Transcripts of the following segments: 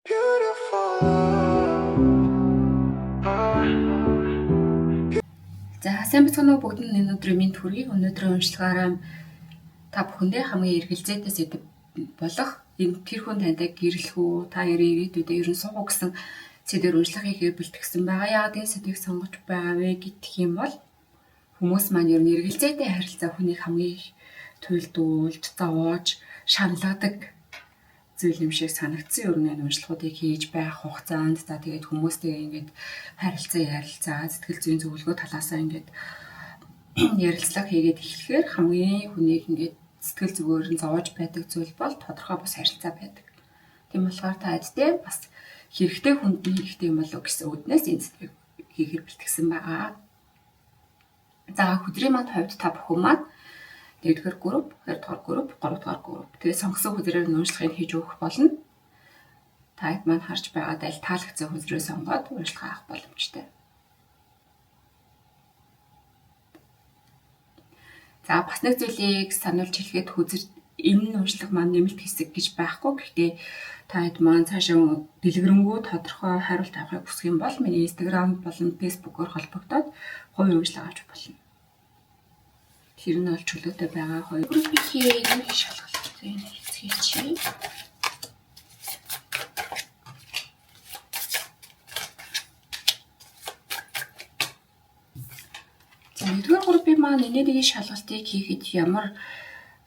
Beautiful. За сайн бацгаана уу бүгд нь энэ өдрийн мэнд хүргэе. Өнөөдрийн уншлагаараа та бүхэндээ хамгийн эргэлзээтэй сэдэв болох энэ тэр хүн тантай гэрлэх үү, та ирээдүйдээ ер нь суух уу гэсэн сэдвээр уншлага хийхээр бэлтгэсэн байгаа. Яагаад энэ сэдвийг сонгож байгаа вэ гэх юм бол хүмүүс маань ер нь эргэлзээтэй харилцаа хүнийг хамгийн их туйлдуулж, зовоож, шаналгадаг зүйл юм шиг санагдсан. Ер нь энэ уншлагуудыг хийж байх хугацаанд за тэгээд хүмүүстэйгээ ингээд харилцаа ярилцаа, сэтгэл зүйн зөвлөгөө талаасаа ингээд ярилцлага хийгээд эхлэхээр хамгийн хүнийг ингээд сэтгэл зүгээр нь зовоож байдаг зүйл бол тодорхой бус харилцаа байдаг. Тийм болохоор та эдтэй бас хэрэгтэй хүнд нь хэрэгтэй юм болов гэсэн үднээс энэ сэдвийг хийхээр бэлтгэсэн байгаа. За хөдрийн маань хувьд та бүхэн маань 1-р групп, 2-р групп, 3-р групп. Тэгээд сонгосон хөдрөөр нь уншлагыг хийж өгөх болно. Та хэд маань харж байгаад аль таалагдсан хөдрөө сонгоод уншлага авах боломжтой. За бас нэг зүйлийг сануулж хэлэхэд хөзөр энэ уншлага маань нэмэлт хэсэг гэж байхгүй. Гэхдээ та хэд маань цаашаа дэлгэрэнгүй тодорхой хариулт авахыг хүсэх юм бол миний Instagram болон Facebook-оор холбогдоод хувийн уншлага авч болно. Тэр нь бол чөлөөтэй байгаа хоёр группийн нэг шалгалтыг хийцгээе. За нэгдүгээр группийн маань энерги шалгалтыг хийхэд ямар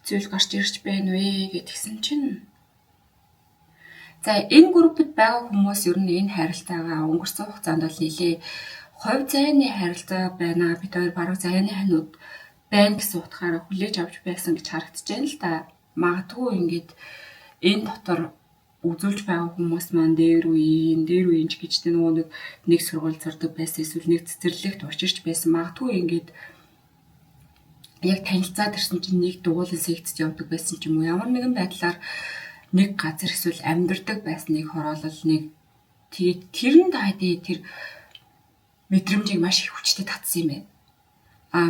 зүйл гарч ирж байна вэ гэдгсэн чинь за энэ группэд байгаа хүмүүс ер нь энэ харилцаагаа өнгөрсөн хугацаанд бол нэлээ хувь зайны харилцаа байна. Бид хоёр бараг зайны ханууд байна гэсэн утгаараа хүлээж авч байсан гэж харагдаж байна л та. Магадгүй ингээд энэ дотор үзүүлж байгаа хүмүүс маань дээр үеийн, дээр үеийн ч гэж тэ нөгөө нэг сургууль сурдаг байсан эсвэл нэг цэцэрлэгт учирч байсан. Магадгүй ингээд яг танилцаад ирсэн чинь нэг дугуулan секцэд явдаг байсан ч юм уу. Ямар нэгэн байдлаар нэг газар эсвэл амьдардаг байсныг хороолол нэг тэгээд тэр нь та тэр мэдрэмжийг маш их хүчтэй татсан юм байна. А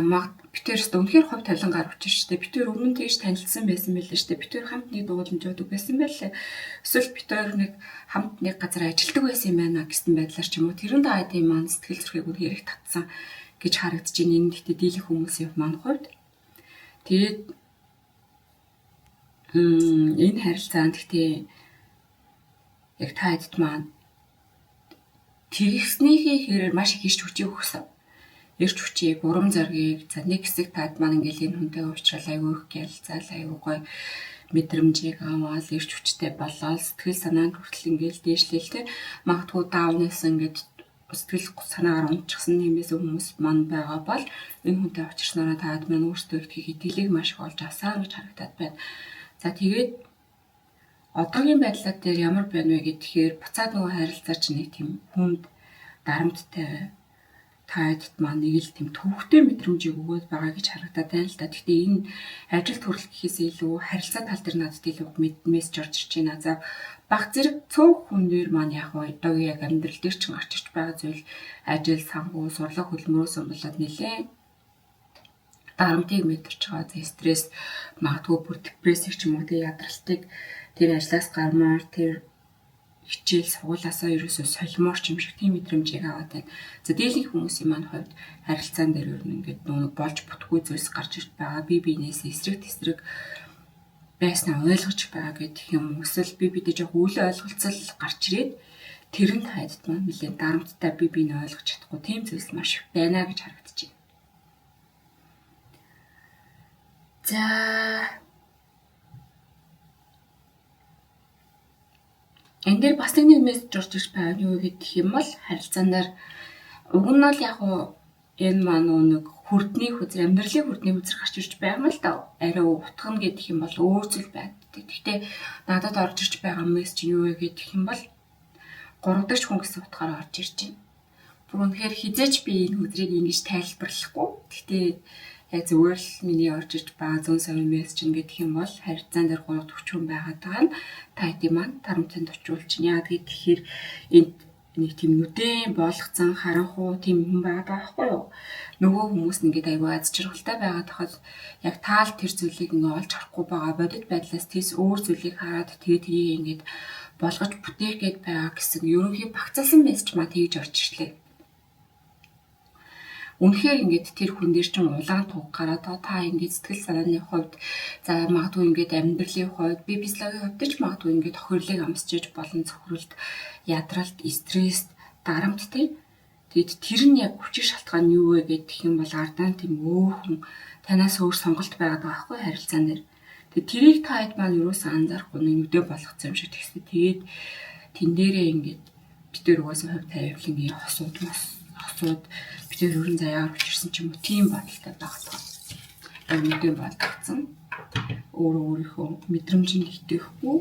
бид хоёр өстө үнэхээр хувь тавилангаар учир штэ. Бид хоёр өмнө тэгж танилцсан байсан байлээ штэ. Бид хоёр хамт нэг дууламж явдаг байсан байлээ. Эсвэл бид хоёр нэг хамт нэг газар ажилладаг байсан юм байна гэсэн байдлаар ч юм уу. Тэрэн та хэдийн маань сэтгэл зүрхийг үнэхээр их татсан гэж харагдаж байна. Энэ гэхдээ дийлэх хүмүүсийн маань хувьд. Тэгээд энэ харилцаанд гэхдээ яг та хэдд маань тэгснийхээ хэрээр маш их ирч хүчийг өгсөн. Ирч хүчийг, урам зоригийг, за нэг хэсэг таад маань ингээл энэ хүнтэй уулзрал айгүй их гялцаал айгүй гоё мэдрэмжийг аваад ирч хүчтэй болоод сэтгэл санаанд хүртэл ингээл дээшлээл те. Магадгүй даунаас ингээд сэтгэл санаагаар унтчихсан нэмээс хүмүүс маань байгаа бол энэ хүнтэй учирснараа таад маань өөртөө итгэх итгэлийг маш их олж авсан гэж харагдаад байна. За тэгээд одоогийн байдлаа дээр ямар байна вэ гэхээр буцаад нөгөө харилцаа чинь нэг тийм хүнд дарамттай та хэдд маань нэг л тийм төвхтэй мэдрэмжийг өгөөд байгаа гэж харагдаад байна л да. Гэхдээ энэ ажил төрөл гэхээс илүү харилцаа тал дээр надад илүү мессеж орж ирж байна. За баг зэрэг цөөх хүн дээр маань яг одоогийн яг амьдрал дээр чинь гарч ирж байгаа зүйл ажил, санхүү, сурлага хөдөлмөрөөс болоод нэлээ дарамтыг мэдэрч байгаа. За стресс, магадгүй бүр депрессийг ч юм уу тэг ядралтыг тэр ажлаас гармаар тэр хичээл сургуулаасаа ерөөсөө солимоор ч юм шиг тийм мэдрэмжийг аваад байна. За дийлэнх хүмүүсийн маань хувьд харилцаан дээр ер нь ингээд нөгөө болж бүтггүй зүйлс гарч ирж байгаа. Би биенээс эсрэг тесрэг байснаа ойлгож байгаа гэх юм уу. Эсвэл би бидээ жоох үл ойлголцол гарч ирээд тэр нь хайдт маань нэлээд дарамттай би биенээ ойлгож чадахгүй тийм зүйлс маш их байна гэж харагдаж байна. За энэ дээр бас нэг мессеж орж ирж байгаа нь юу гэх юм бол харилцаан дээр уг нь бол яг уу энэ маань нэг хүрдний хөзөр, амьдралын хүрдний хөзөр гарч ирж байгаа юм л да. Арай утгана гэх юм бол өөр зүйл байдаг. Гэхдээ надад орж ирж байгаа мессеж нь юу вэ гэх юм бол 3 дахь хүн гэсэн утгаараа орж ирж байна. Бүр үнэхээр хизээч би энэ хөзрийг ингэж тайлбарлахгүй. Гэхдээ яг зүгээр л миний орж ирж байгаа зүүн совин мессеж нь гэх юм бол харилцаан дээр 3 дахь хүн байгаад байгаа нь та хэдийн маань тарамтанд очруулж чинь. Яагаад гэхээр энд нэг тийм нүдэн боолгоцсон харанхуу тийм хүн байгаа байхгүй юу? Нөгөө хүмүүс нь ингээд аягүй аз жаргалтай байгаад тахад яг таал тэр зүйлийг ингээ олж харахгүй байгаа бодит байдлаас тийс өөр зүйлийг хараад тэгээ тгийг ингээд болгож бүтээх гээд байгаа гэсэн ерөнхий багцаалсан мессеж маа тэгж орж ирлээ. Үнэхээр ингээд тэр хүн дээр чинь улаан туг гараад та ингээд сэтгэл санааны хувьд за магадгүй ингээд амьдралын хувьд, бие физиологийн хувьд ч магадгүй ингээд тохирлыг амсчиж болон цөхрөлт, ядралт, стресс, дарамт тий. Тэгэд тэр нь яг хүчин шалтгаан нь юу вэ гэх юм бол ардаа тийм өөр хүн танаас өөр сонголт байгаад байгаа байхгүй харилцаан дээр. Тэгээд тэрийг та хэд маань юусаа анзаарахгүй нэг нүдэ болгоцсон юм шиг тэгсэн. Тэгээд тэн дээрээ ингээд бид тэр угаасаа хувь тавилангийн хосууд хосууд бид тэр өрн заяагаар учирсан ч юм уу тийм бодолтой байгаа. Яг нүдэ болгоцсон. Өөрөө өөрийнхөө мэдрэмжинд итгэхгүй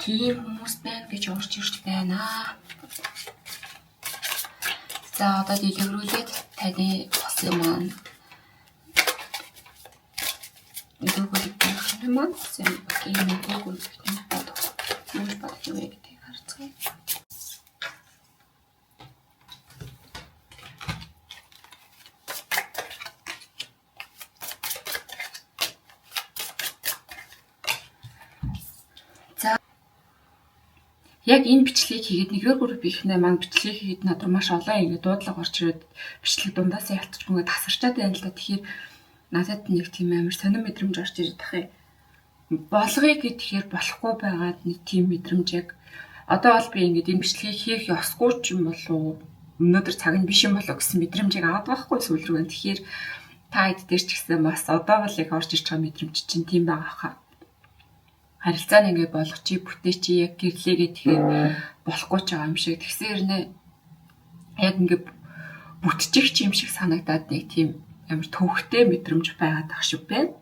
тийм хүмүүс байна гэж орж ирж байна. За одоо дэлгэрүүлээд таны тосын маань нэгдүгээр маань нэгдүгээр гүнзгий бодох юу бодох вэ гэдгийг харцгаая. За яг энэ бичлэгийг хийгээд нэгдүгээр группийнхнээ маань бичлэгийг хийгээд над руу маш олон ингэ дуудлага орж ирээд бичлэг дундаасаа ялцчихгүй ингэ тасарчаад байна л да. Тэгэхээр надад нэг тийм амар сонир мэдрэмж орж ирээд тах юм. Болгоё гэхээр болохгүй байгаад нэг тийм мэдрэмж яг одоо бол би ингэ энэ бичлэгийг хийх ёсгүй ч юм болов өнөөдөр цаг нь биш юм болов гэсэн мэдрэмжийг аваад байхгүй сүүл рүү. Тэгэхээр та хэд дээр ч гэсэн бас одоо бол яг орж ирж байгаа мэдрэмж чинь тийм байгаа хаа. Харилцааны ингэ болгочих, бүтээчих, яг гэрлээгээ тэгэхээр болохгүй ч байгаа юм шиг. Тэгсэн хэрнээ яг ингэ бүтчих юм шиг санагдаад нэг тийм амар төвхтэй мэдрэмж байгаад ах шиг байна.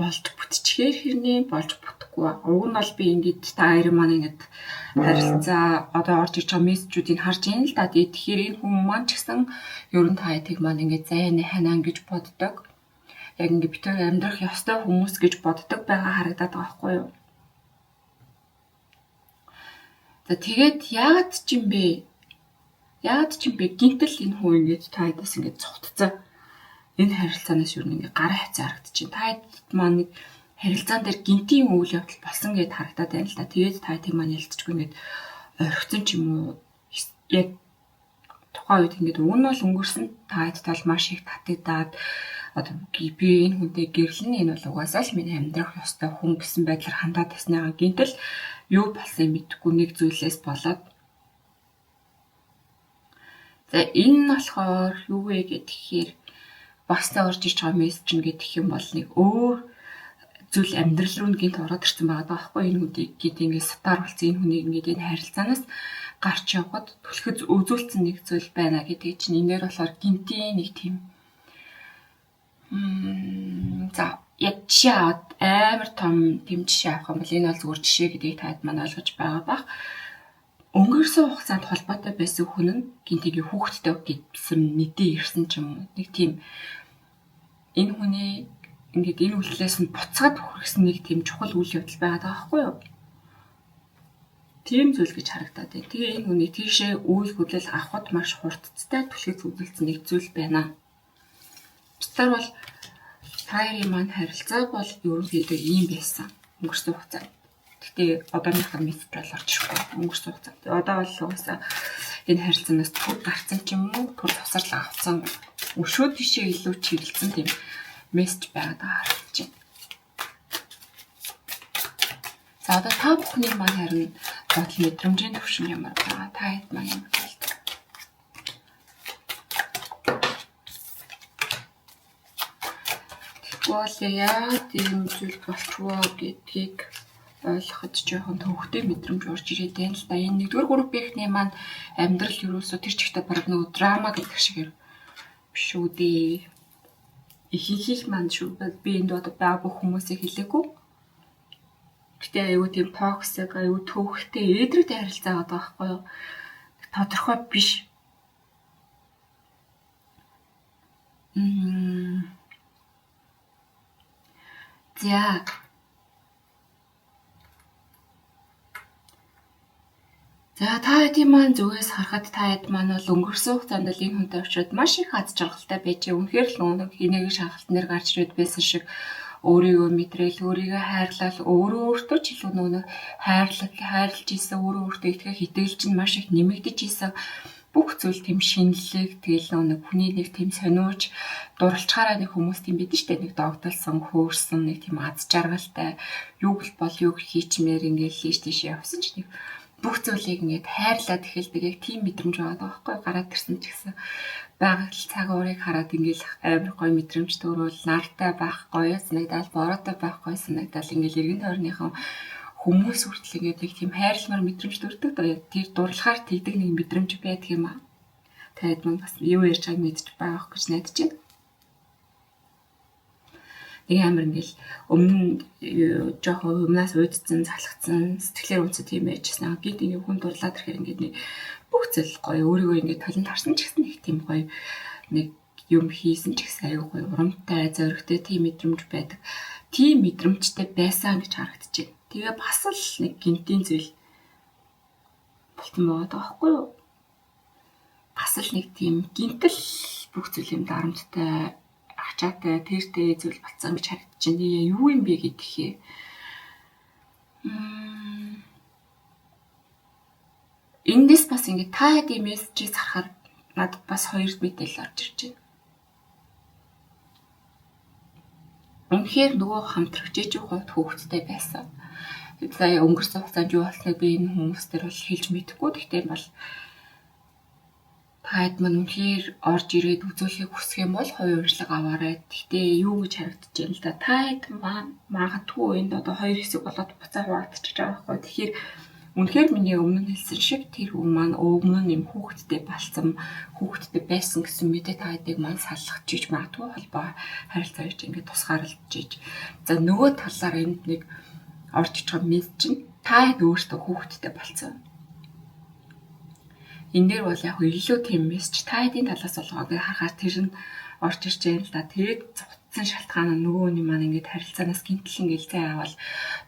Болж бүтчихээр хэрнээ болж бүтэхгүй. Уг нь бол би ингэж та хоёр маань ингэж харилцаа одоо орж ирж байгаа мессежүүдийг харж байна л да. Тэгэхээр энэ хүн маань ч гэсэн ер нь та хоёрыг маань ингэж зайны ханаа гэж боддог. Яг ингэ бид хоёр амьдрах ёстой хүмүүс гэж боддог байгаа харагдаад байгаа байхгүй юу? За тэгээд яагаад ч юм бэ? Яагаад ч юм бэ? Гинтэл энэ хүн ингэж та хоёроос ингэж цугтцсан. Энэ харилцаанаас юу нэг гараа хавцаа харагдчихэв. Та хэд маань нэг харилцаан дээр гинтийн үйл явдал болсон гэд харагдаад байна л да. Тэгээд та тийм маань ялцчихгүй ингэж орхицсан ч юм уу яг тухайн үед ингэж уг нь бол өнгөрсөн та хэд тал маш их татагдаад одоо би энэ хүнтэй гэрлэн энэ бол угаасаа л миний амьдрах ёстой хүн гэсэн байдлаар хандаад тасныгаа гинтэл юу болсон мэдэхгүй нэг зүйлээс болоод за энэ нь болохоор юу вэ гэхээр бас орж иж байгаа мессеж нь гэх юм бол нэг өөр зүйл амьдрал руу гинт ороод ирсэн байгаа байхгүй энэ хүнийг гинт ингээд сатар болсон энэ хүнийг ингээд энэ харилцаанаас гарч явхад түлхэц үзүүлсэн нэг зүйл байна гэдгийг чинь энээр болохоор гинтийн нэг тийм за яг жишээ аваад амар том тийм жишээ авах юм бол энэ бол зүгээр жишээ гэдгийг таад маань ойлгож байгаа бах. Өнгөрсөн хугацаанд холбоотой байсан хүн нь гинтийн хүүхэдтэй гэсэн мэдээ ирсэн ч юм уу. Нэг тийм энэ хүний ингээд энэ үйлдэлээс нь буцаад хүргэсэн нэг тийм чухал үйл явдал байгаад байгаа байхгүй юу? Тийм зүйл гэж харагдаад байна. Тэгээ энэ хүний тийшээ үйл хөдлөл авахд маш хурдцтай түлхэц үзүүлсэн нэг зүйл байна. Бусдаар бол та хоёрын маань харилцаа бол ерөнхийдөө ийм байсан өнгөрсөн хугацаанд. Гэхдээ одооныхоо мессеж бол орж ирэхгүй өнгөрсөн хугацаанд. Одоо бол угаасаа энэ харилцаанаас түр гарцсан ч юм уу, түр завсарлага авсан өшөө тийшээ илүү чиглэлсэн тийм мессеж байгаад байгаа харагдаж байна. За одоо та бүхний маань харин бодол мэдрэмжийн төвшин ямар байгаа? Та хэд маань ямар болдог? Тэгвэл яагаад ийм зүйл болчихвоо гэдгийг ойлгоход жоохон төвөгтэй мэдрэмж орж ирээд байна л да. Энэ нэгдүгээр группийнхний маань амьдрал ерөөсөө тэр чигтээ бараг нөгөө драма гэдэг шигээр биш үү дээ. Ихэнх маань шүү. Би энд одоо байгаа бүх хүмүүсийг хэлээгүй. Гэтэ аюу тийм токсик, аюу төвөгтэй, ээдрэгтэй харилцаа байгаа байхгүй юу? Тодорхой биш. За. За та хэдийн маань зүгээс харахад та хэд маань бол өнгөрсөн хугацаанд л энэ хүнтэй очиод маш их аз жаргалтай байжээ. Үнэхээр л нөгөө хинээг шалгалтын дээр гарч ирээд байсан шиг Өөрийгөө мэдрээл, өөрийгөө хайрлал, өөрөө өөртөө ч илүү нөгөө хайрлаж исэн, өөрөө өөртөө итгэх итгэл чинь маш их нэмэгдэж исэн. Бүх зүйл тийм шинэлэг, тэгэл нэг хүний нэг тийм сониуч дурлцгаараа нэг хүмүүс тийм бидэн штэ, нэг догдолсон, хөөрсөн, нэг тийм аз жаргалтай, юуг л бол юуг хийчмээр ингээл ийш тийш явсан ч нэг бүх зүйлийг ингээд хайрлаад эхэлдэг, яг тийм мэдрэмж байгаа байхгүй, гараад ирсэн ч гэсэн байгаль цаг уурыг хараад ингээл амар гоё мэдрэмж төрөөл, нартай байх гоё санагдал, бороотой байх гоё санагдал, ингээл эргэн тойрныхон хүмүүс хүртэл ингээд нэг тийм хайрламар мэдрэмж төрдөг. Тэр дурлахаар тэгдэг нэг мэдрэмж байдаг юм аа. Таад мөн бас юу ярьж байгааг мэдчих байгаа гэж найдаж байна. Нэг амар ингээл өмнө жоохон өмнөөс уйдсан, залхацсан, сэтгэлээр унцсан тийм байжсэн. Гинт ингээд хүн дурлаад ирэхээр ингээд нэг бүх зүйл гоё, өөрийгөө ингээд толинд харсан ч гэсэн нэг тийм гоё, нэг юм хийсэн ч гэсэн аюу гоё урамтай, зоригтой тийм мэдрэмж байдаг. Тийм мэдрэмжтэй байсан гэж харагдчихэв. Тэгээ бас л нэг гинтийн зүйл болтон байгаа байхгүй юу? Бас л нэг тийм гинтэл бүх зүйл юм дарамттай, ачаатай, тэртэй зүйл болцсон гэж харагдчихэв. Юу юм бэ гэдэхээ. Эндээс бас ингээд та хэдийн мессежээс харахаар надад бас хоёр мэдээлэл орж ирж байна. Үнэхээр нөгөө хамтрагчийн хувьд хүүхэдтэй байсан. За өнгөрсөн хугацаанд юу болсныг би энэ хүмүүс дээр бол хэлж мэдэхгүй. Гэхдээ бол та хэд мань үнэхээр орж ирээд үзүүлэхийг хүсэх юм бол хувийн уншлага аваарай. Гэхдээ юу гэж харагдаж байна л да. Та хэд магадгүй энд одоо хоёр хэсэг болоод буцаа хуваагдчихж байгаа байхгүй. Тэгэхээр үнэхээр миний өмнө нь хэлсэн шиг тэр хүн маань өмнө нь юм хүүхэдтэй болсон, хүүхэдтэй байсан гэсэн мэдээ та хэдийг маань салгаж иж магадгүй холбоо харилцаа гэж ингээд тусгаарлаж иж. За нөгөө талаар энд нэг орж иж байгаа мэд чинь та хэд өөртөө хүүхэдтэй болсон. Энэ дээр бол яг илүү тийм мессеж та хэдийн талаас болгоо гэж харахаар тэр нь орж ирж байгаа юм л да. Тэгээд зугтсан шалтгаан нь нөгөө хүний маань ингээд харилцаанаас гинтэл ингээд зай аваад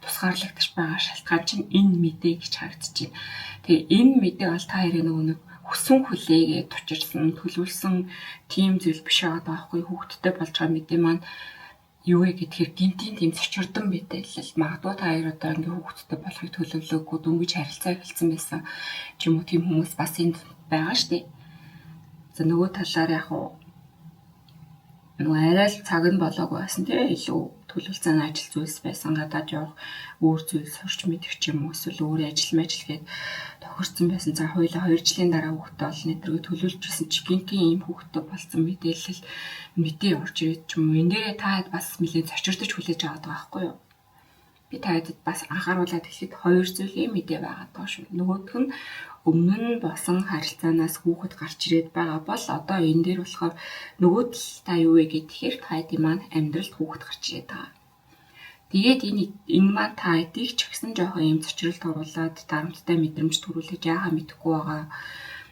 тусгаарлагдаж байгаа шалтгаан чинь энэ мэдээ гэж харагдчихэв. Тэгээ энэ мэдээ бол та хоёрын нөгөө нэг хүсэн хүлээгээд учирсан, төлөвлөсөн тийм зүйл биш байгаа байхгүй. Хүүхэдтэй болж байгаа мэдээ маань юу вэ гэхээр гинтийн тийм цочирдон мэдээлэл. Магадгүй та хоёр одоо ингээ хүүхэдтэй болохыг төлөвлөөгүй дөнгөж харилцаа эхэлсэн байсан ч юм уу, тийм хүмүүс бас энд байгаа штэ. За нөгөө талаар яг нөгөө арай л цаг нь болоогүй байсан тий, илүү төлөвлөсөн ажил зүйлс байсан, гадаад явах өөр зүйл сурч мэдэх ч юм уу, эсвэл өөр ажил мажил гээд тохирцсон байсан. За хоёулаа 2 жилийн дараа хүүхдээ олно гэдэргээ төлөвлөж байсан чи гинтийн ийм хүүхдээ болсон мэдээлэл мэдээ орж ирээд ч юм уу. Энэ дээрээ та бас нэлээд цочирдож хүлээж аваад байгаа байхгүй юу? Би та хэдэд бас анхааруулад хэлэхэд хоёр зүйлийн мэдээ байгаа даа шүү. Нөгөөх нь өмнө нь болсон харилцаанаас хүүхэд гарч ирээд байгаа бол одоо энэ дээр болохоор нөгөө талдаа юу вэ гэхээр та хэдийн маань амьдралд хүүхэд гарч ирээд байгаа. Тэгээд энэ маань та хэдийг ч гэсэн жоохон юм цочролд оруулаад дарамттай мэдрэмж төрүүлж яахаа мэдэхгүй байгаа.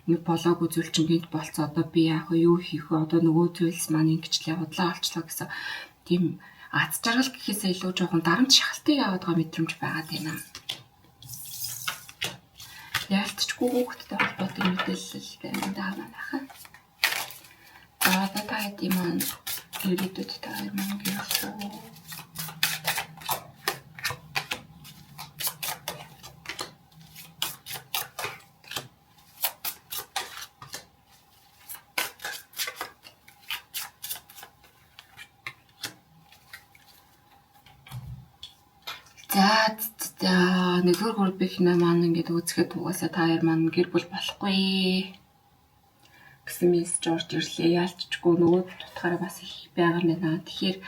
Нэг болоогүй зүйл чинь гинт болцоо, одоо би яах вэ, юу хийх вэ, одоо нөгөө зүйлс маань ингэчлээ, худлаа олчлоо гэсэн тийм аз жаргал гэхээсээ илүү жоохон дарамт шахалтыг аваад байгаа мэдрэмж байгаа даа. Яалтчгүй хүүхэдтэй холбоотой мэдээлэл байна даа манайхаа. За одоо та хэдийн маань ирээдүйд та хоёр маань гэр За нэгдүгээр группийн маань ингээд үзэхэд угаасаа та хоёр маань гэр бүл болохгүй гэсэн мессеж орж ирлээ. Яалтчгүй нөгөө утгаараа бас их байгаа юм байна. Тэгэхээр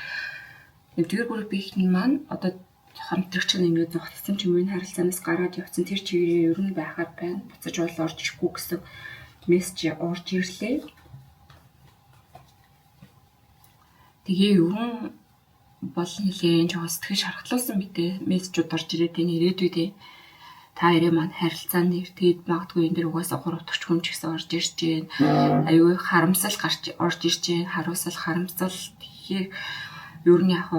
нэгдүгээр группийн маань одоо хамтрагч нь ингээд зугтсан ч юм уу, энэ харилцаанаас гараад явцсан тэр чигээрээ ер нь байхаар байна. Буцаж бол орж ирэхгүй гэсэн мессеж орж ирлээ. Тэгээ ер нь бол нэлээн жоохон сэтгэл шархлуулсан мэдээ мессежүүд орж ирээд энэ ирээдүйдээ та хоёрын маань харилцаанд тэгээд магадгүй энэ дэр угаасаа 3 дахь хүн ч гэсэн орж ирж байна. Аюу харамсал гарч орж ирж байна. Хариусал, харамсал. Тэгэхээр ер нь яг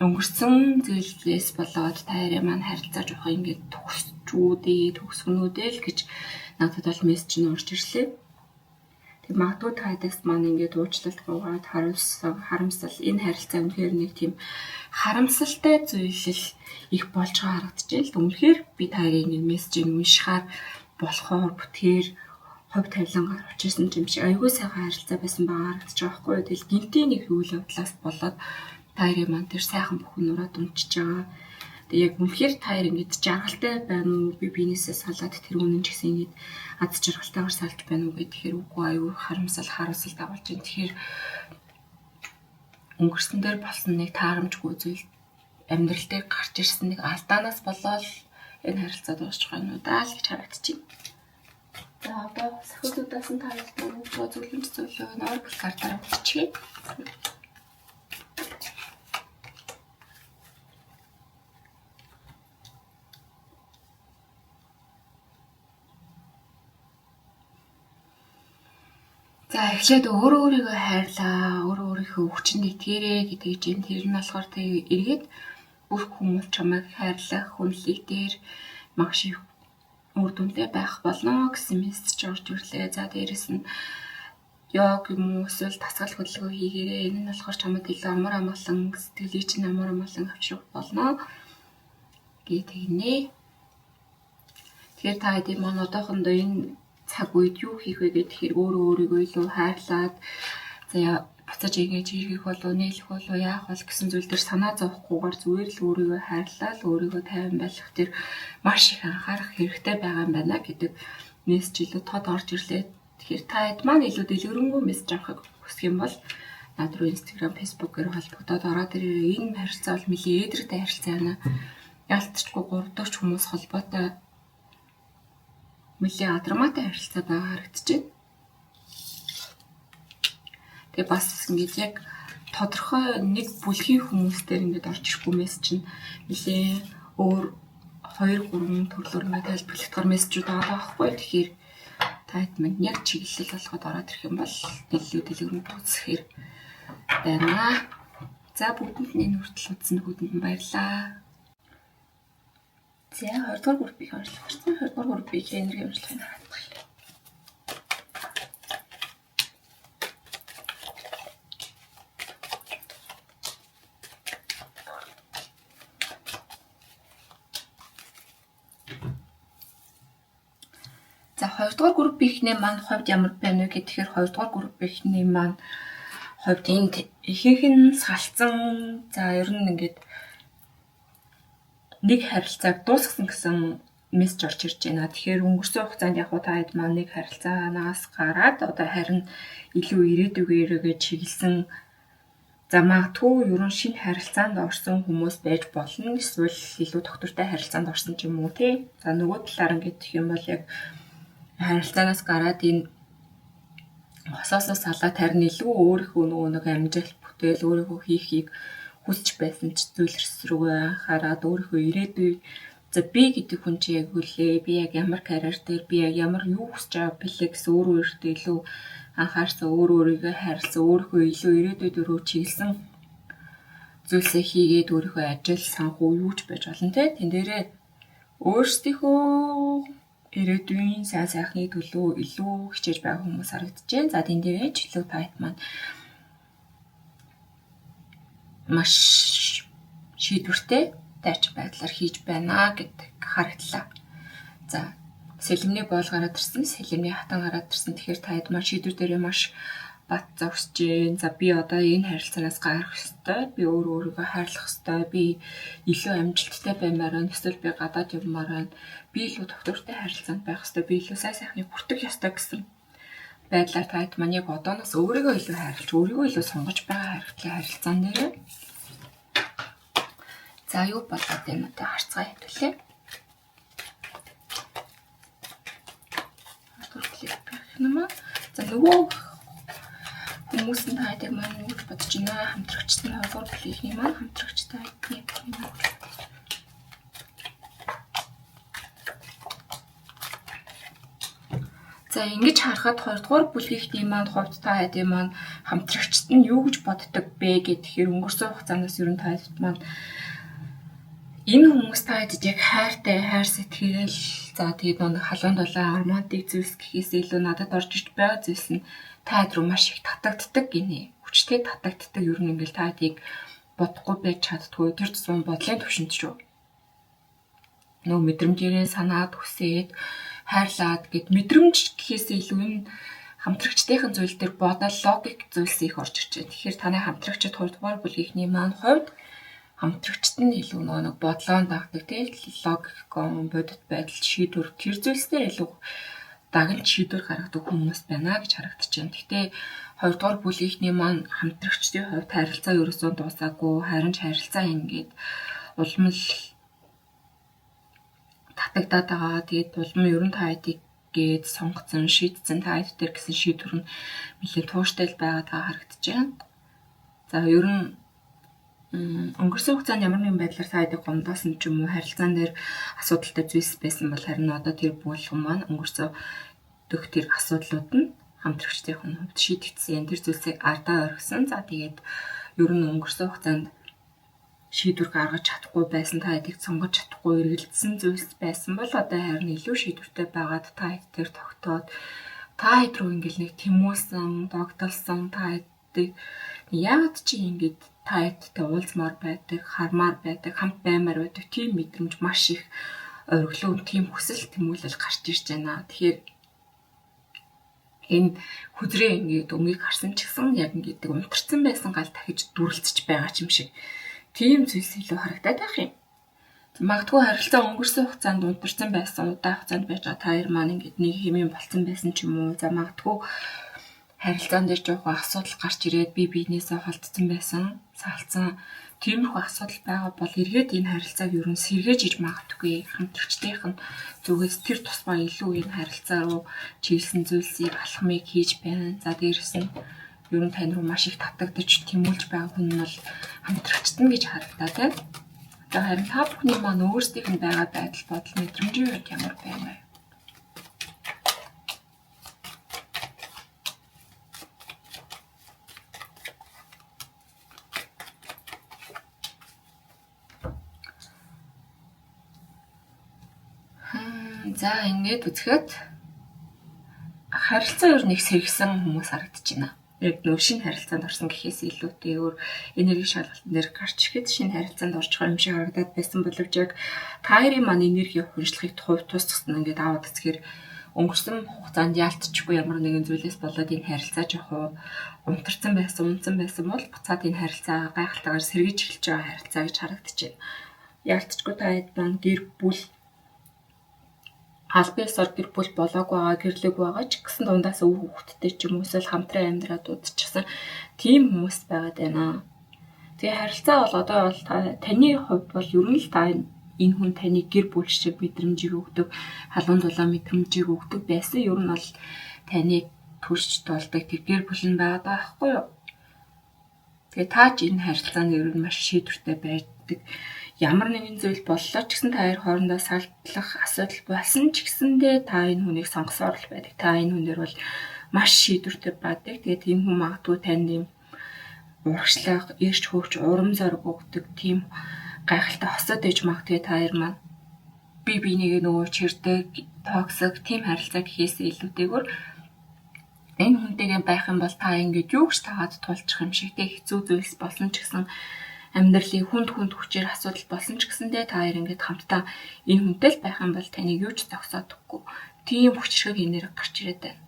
өнгөрсөн зүйлээс болоод та хоёрын маань харилцаа жоохон ингээд төгсчүүдээ, төгсгөнүүдээ л гэж надад бол мессеж нь орж ирлээ. Тэг магадгүй та хэдээс маань ингээд уучлалт гуйгаад харамсал энэ харилцаа үнэхээр нэг тийм харамсалтай зүйлэл их болж байгаа харагдаж байна л. Үнэхээр би та хоёрын ингээд мессежийг уншихаар болохоор бүтээр хувь тавилангаар учирсан юм шиг айгүй сайхан харилцаа байсан байгаа харагдаж байгаа байхгүй юу. Тэгэл гинтийн нэг үйл явдлаас болоод та хоёрын маань тэр сайхан бүхэн нураад унчиж байгаа. Тэгээ яг үнэхээр та хоёр ингэж жаргалтай байна уу? Би биенээсээ салаад тэр үнэн ч гэсэн ингэж ад жаргалтайгаар салж байна уу гэхээр үгүй аюу харамсал харуулсал дагуулж байна. Тэгэхээр өнгөрсөн дээр болсон нэг таарамжгүй зүйл амьдрал дээр гарч ирсэн нэг алдаанаас болоод энэ харилцаа дуусчих юм уу даа л гэж харагдчихэв. За одоо сахиулуудаас нь та нарт өгч байгаа зөвлөмж зөвлөгөө нь oracle картаар үзчихье. За эхлээд өөрөө өөрийгөө хайрлаа, өөрөө өөрийнхөө хүчинд итгээрэй гэдэг чинь тэр нь болохоор тэг эргээд бүх хүмүүс чамайг хайрлах, хүндлэх дээр маш их үр дүнтэй байх болно гэсэн мессеж орж ирлээ. За дээрэс нь йог юм уу эсвэл дасгал хөдөлгөөн хийгээрэй. Энэ нь болохоор чамд илүү амар амгалан, сэтгэлийг чинь амар амгалан авчрах болно гэдэг нэ. Тэгэхээр та хэдийн маань одоохондоо энэ цаг үед юу хийх вэ гэхээр өөрөө өөрийгөө илүү хайрлаад за буцаж ингэж эргэх болов нийлэх болов яах бол гэсэн зүйл дээр санаа зовхгүйгээр зүгээр л өөрийгөө хайрлаад өөрийгөө тайван байлгах дээр маш их анхаарах хэрэгтэй байгаа юм байна гэдэг мессеж илүү тод орж ирлээ. Тэгэхээр та хэд маань илүү дэлгэрэнгүй мессеж авахыг хүсэх юм бол над руу Instagram, Facebook-ээр холбогдоод ороод ирээрэй. Энэ харилцаа бол нэлээд ээдрэгтэй харилцаа байна. Ялцчгүй 3 дахь хүмүүс холбоотой нэлээд адраматай харилцаа байгаа харагдчихэв. Тэгээ бас ингээд яг тодорхой нэг бүлгийн хүмүүс дээр ингээд орж ирэхгүй мессеж нь нэлээд өөр 2 3 төрлөөр ингээд тайлбарлагдахаар мессежүүд байгаа байхгүй. Тэгэхээр та хэд мань яг чиглэл болгоод ороод ирэх юм бол илүү дэлгэрэнгүй үзэхээр байна. За бүгдэнд нь энэ хүртэл үзсэн бүгдэнд нь баярлалаа. За 20 дугаар группийг онцлох гарсан. 20 дугаар группийг энерги онцлохыг харах. За 2 дугаар группийнхний маань хувьд ямар байна вэ гэхээр 2 дугаар группийнхний маань хувьд энд ихэнх нь салцсан. За ер нь ингээд нэг харилцааг дуусгасан гэсэн мессеж орж ирж байна. Тэгэхээр өнгөрсөн хугацаанд яг та хэд маань нэг харилцаанаас гараад одоо харин илүү ирээдүгээрээ чиглэсэн. За магадгүй ерөн шинэ харилцаанд орсон хүмүүс байж болно. Эсвэл илүү тогтвортой харилцаанд орсон ч юм уу тий. За нөгөө талаар ингээд гэх юм бол яг харилцаанаас гараад энэ хосоосоо салаад харин илүү өөрийнхөө нөгөө нэг амжилт бүтээл өөрийнхөө хийхийг хүсч байсан ч зүйлс рүүгээ анхаарад өөрийнхөө ирээдүй за би гэдэг хүн чи яг үлээ би яг ямар карьер дээр би яг ямар юу хүсэж байгаа бэлээ гэсэн өөр өөртөө илүү анхаарсан, өөр өөрийгөө хайрлсан, өөрийнхөө илүү ирээдүйд рүү чиглэсэн зүйлсээ хийгээд өөрийнхөө ажил санхүү юу ч байж болно те. Тэн дээрээ өөрсдийнхөө ирээдүйн сайн сайхны төлөө илүү хичээж байгаа хүмүүс харагдаж байна. За тэн дээрээ ч илүү тайт маань маш шийдвэртэй дайчин байдлаар хийж байна гэдэг харагдлаа. За сэлэмний боол гараад ирсэн, сэлэмний хатан гараад ирсэн. Тэгэхээр та хэд маань шийдвэр дээрээ маш бат зогсож гин. За би одоо энэ харилцаанаас гарах ёстой. Би өөр өөрийгөө хайрлах ёстой. Би илүү амжилттай баймаар байна. Эсвэл би гадаад явмаар байна. Би илүү тогтвортой харилцаанд байх ёстой. Би илүү сайн сайхныг хүртэх ёстой гэсэн байдлаар та хэд маань яг одооноос өөрийгөө илүү хайрлаж, өөрийгөө илүү сонгож байгаа харагдлаа харилцаан дээр. За юу болоод байна вэ? Харцгаа хэвлээ. За нөгөө хүмүүс нь та хэдийг маань юу гэж бодож байна? Хамтрагчд нь хоёрдугаар бүлгийн маань хамтрагч та хэдний юм уу? За ингэж харахад хоёрдугаар бүлгийнхний маань хувьд та хэдийн маань хамтрагчд нь юу гэж боддог бэ гэхээр өнгөрсөн хугацаанаас ер нь та хэд маань энэ хүмүүс та хэдэд яг хайртай, хайр сэтгэл, за тэгээд нэг халуун дулаан романтик зүйлс гэхээс илүү надад орж ирж байгаа зүйлс нь Та хэд рүү маш их татагддаг гинэ. Хүчтэй татагддаг. Ер нь ингээл та хэдийг бодохгүй байж чаддгүй. Тэр тусам бодлын төвшөнд шүү. Нөө мэдрэмжээрээ санаад хүсээд хайрлаад гэд мэдрэмж гэхээсээ илүү энэ хамтрагчдын зүйл дээр бодол логик зүйлс их орж ирж байна. Тэгэхээр таны хамтрагчид 2 дугаар бүлгийнхний маань хувьд хамтрагчд нь илүү нөгөө нэг бодлоон дагдаг тийм логик, бодит байдал, шийдвэр тэр зүйлс дээр илүү даган шийдвэр гаргадаг хүмүүс байна гэж харагдаж байна. Гэхдээ 2 дугаар бүлгийнхний маань хамтрагчдын хувьд харилцаа ерөөсөө дуусаагүй, харин ч харилцаа ингээд улам л татагдаад байгаа. Тэгээд улам ер нь та хэдийг гээд сонгоцсон, шийдсэн та хэд дээр гэсэн шийдвэр нь нэлээд тууштай л байгаад байгаа харагдаж байна. За ер нь өнгөрсөн хугацаанд ямар нэгэн байдлаар та хэдийг гомдоосон ч юм уу харилцаан дээр асуудалтай зүйлс байсан бол харин одоо тэр бүлгэн маань өнгөрсөн дөх тэр асуудлууд нь хамтрагчдын хувьд шийдэгдсэн. Тэр зүйлсийг ардаа орхисон. За тэгээд ер нь өнгөрсөн хугацаанд шийдвэр гаргаж чадахгүй байсан, та хэдийг сонгож чадахгүй эргэлдсэн зүйлс байсан бол одоо харин илүү шийдвэртэй байгаад та хэд тэр тогтоод та хэд рүү ингээл нэг тэмүүлсэн, догдолсон та хэдийг яагаад чи ингээд та хэдтэй уулзмаар байдаг, хармаар байдаг, хамт баймаар байдаг тийм мэдрэмж маш их оргилуу тийм хүсэл тэмүүлэл гарч ирж байна. Тэгэхээр энэ хүзрээ ингээд өнгийг харсан ч гэсэн яг ингээд унтарсан байсан гал дахиж дүрэлцэж байгаа ч юм шиг тийм зүйлс илүү харагдаад байх юм. Магадгүй харилцаа өнгөрсөн хугацаанд унтарсан байсан, удаан хугацаанд байж байгаа та хоёр маань ингээд нэг хэмээн болцсон байсан ч юм уу. За магадгүй харилцаан дээр жоохон асуудал гарч ирээд бие биенээсээ холдсон байсан, салцсан тиймэрхүү асуудал байгаа бол эргээд энэ харилцааг ер нь сэргээж иж магадгүй. Хамтрагчдынх нь зүгээс тэр тусмаа илүү энэ харилцаа руу чиглэсэн зүйлсийг алхмыг хийж байна. За дээрэс нь ер нь тань руу маш их татагдаж тэмүүлж байгаа хүн нь бол хамтрагчд нь гэж харагдаа тийм. За харин та бүхний маань өөрсдийнх нь байгаа байдал бодол мэдрэмжийн хувьд ямар байна вэ? За ингээд үзэхэд харилцаа ер нь их сэргсэн хүмүүс харагдаж байна. Яг нөө шинэ харилцаанд орсон гэхээс илүүтэй өөр энерги шалгалтын дээр гарч ирэхэд шинэ харилцаанд орчих юм шиг харагдаад байсан боловч яг та хоёрын маань энерги хурцлахыг хувь тусгасан ингээд аваад үзэхээр өнгөрсөн хугацаанд яалтчгүй ямар нэгэн зүйлээс болоод энэ харилцаа жоохон унтарсан байсан, унтсан байсан бол буцаад энэ харилцаа гайхалтайгаар сэргийж эхэлж байгаа харилцаа гэж харагдаж байна. Яалтчгүй та хэд маань гэр бүл аль биесээр гэр бүл болоог байгаа, гэрлэг байгаа ч гэсэн дундаас өв хүүхэдтэй ч юм уу эсвэл хамтран амьдраад удчихсан тийм хүмүүс байгаад байна. Тэгээ харилцаа бол одоо бол таны хувьд бол ер нь л та энэ хүн таны гэр бүл шиг мэдрэмжийг өгдөг, халуун дулаан мэдрэмжийг өгдөг байсан. Ер нь бол таныг төрч тулдаг тэр гэр бүл нь байгаад байгаа байхгүй юу? Тэгээ та ч энэ харилцаанд ер нь маш шийдвэртэй байдаг. Ямар нэгэн зүйл боллоо ч гэсэн та хоёр хоорондоо салдлах асуудал болсон ч гэсэндээ та энэ хүнийг сонгосоор л байдаг. Та энэ хүнээр бол маш шийдвэртэй байдаг. Тэгээд энэ хүн магадгүй танд юм урагшлах, ирч хөвч, урам зориг өгдөг тийм гайхалтай хосод ээж магадгүй та хоёр маань би бинийгээ нөгөө чирдэг, токсик тийм харилцаа гэхээс илүүтэйгээр энэ хүнтэйгээ байх юм бол та ингээд юу ч тагаад тулчих юм шиг тэг хэцүү зүйлс болсон ч гэсэн амьдралын хүнд хүнд хүчээр асуудал болсон ч гэсэндээ та хоёр ингээд хамтдаа энэ хүнтэй л байх юм бол таныг юу ч зогсоодоггүй. Тийм хүчрхэг энерги гарч ирээд байна.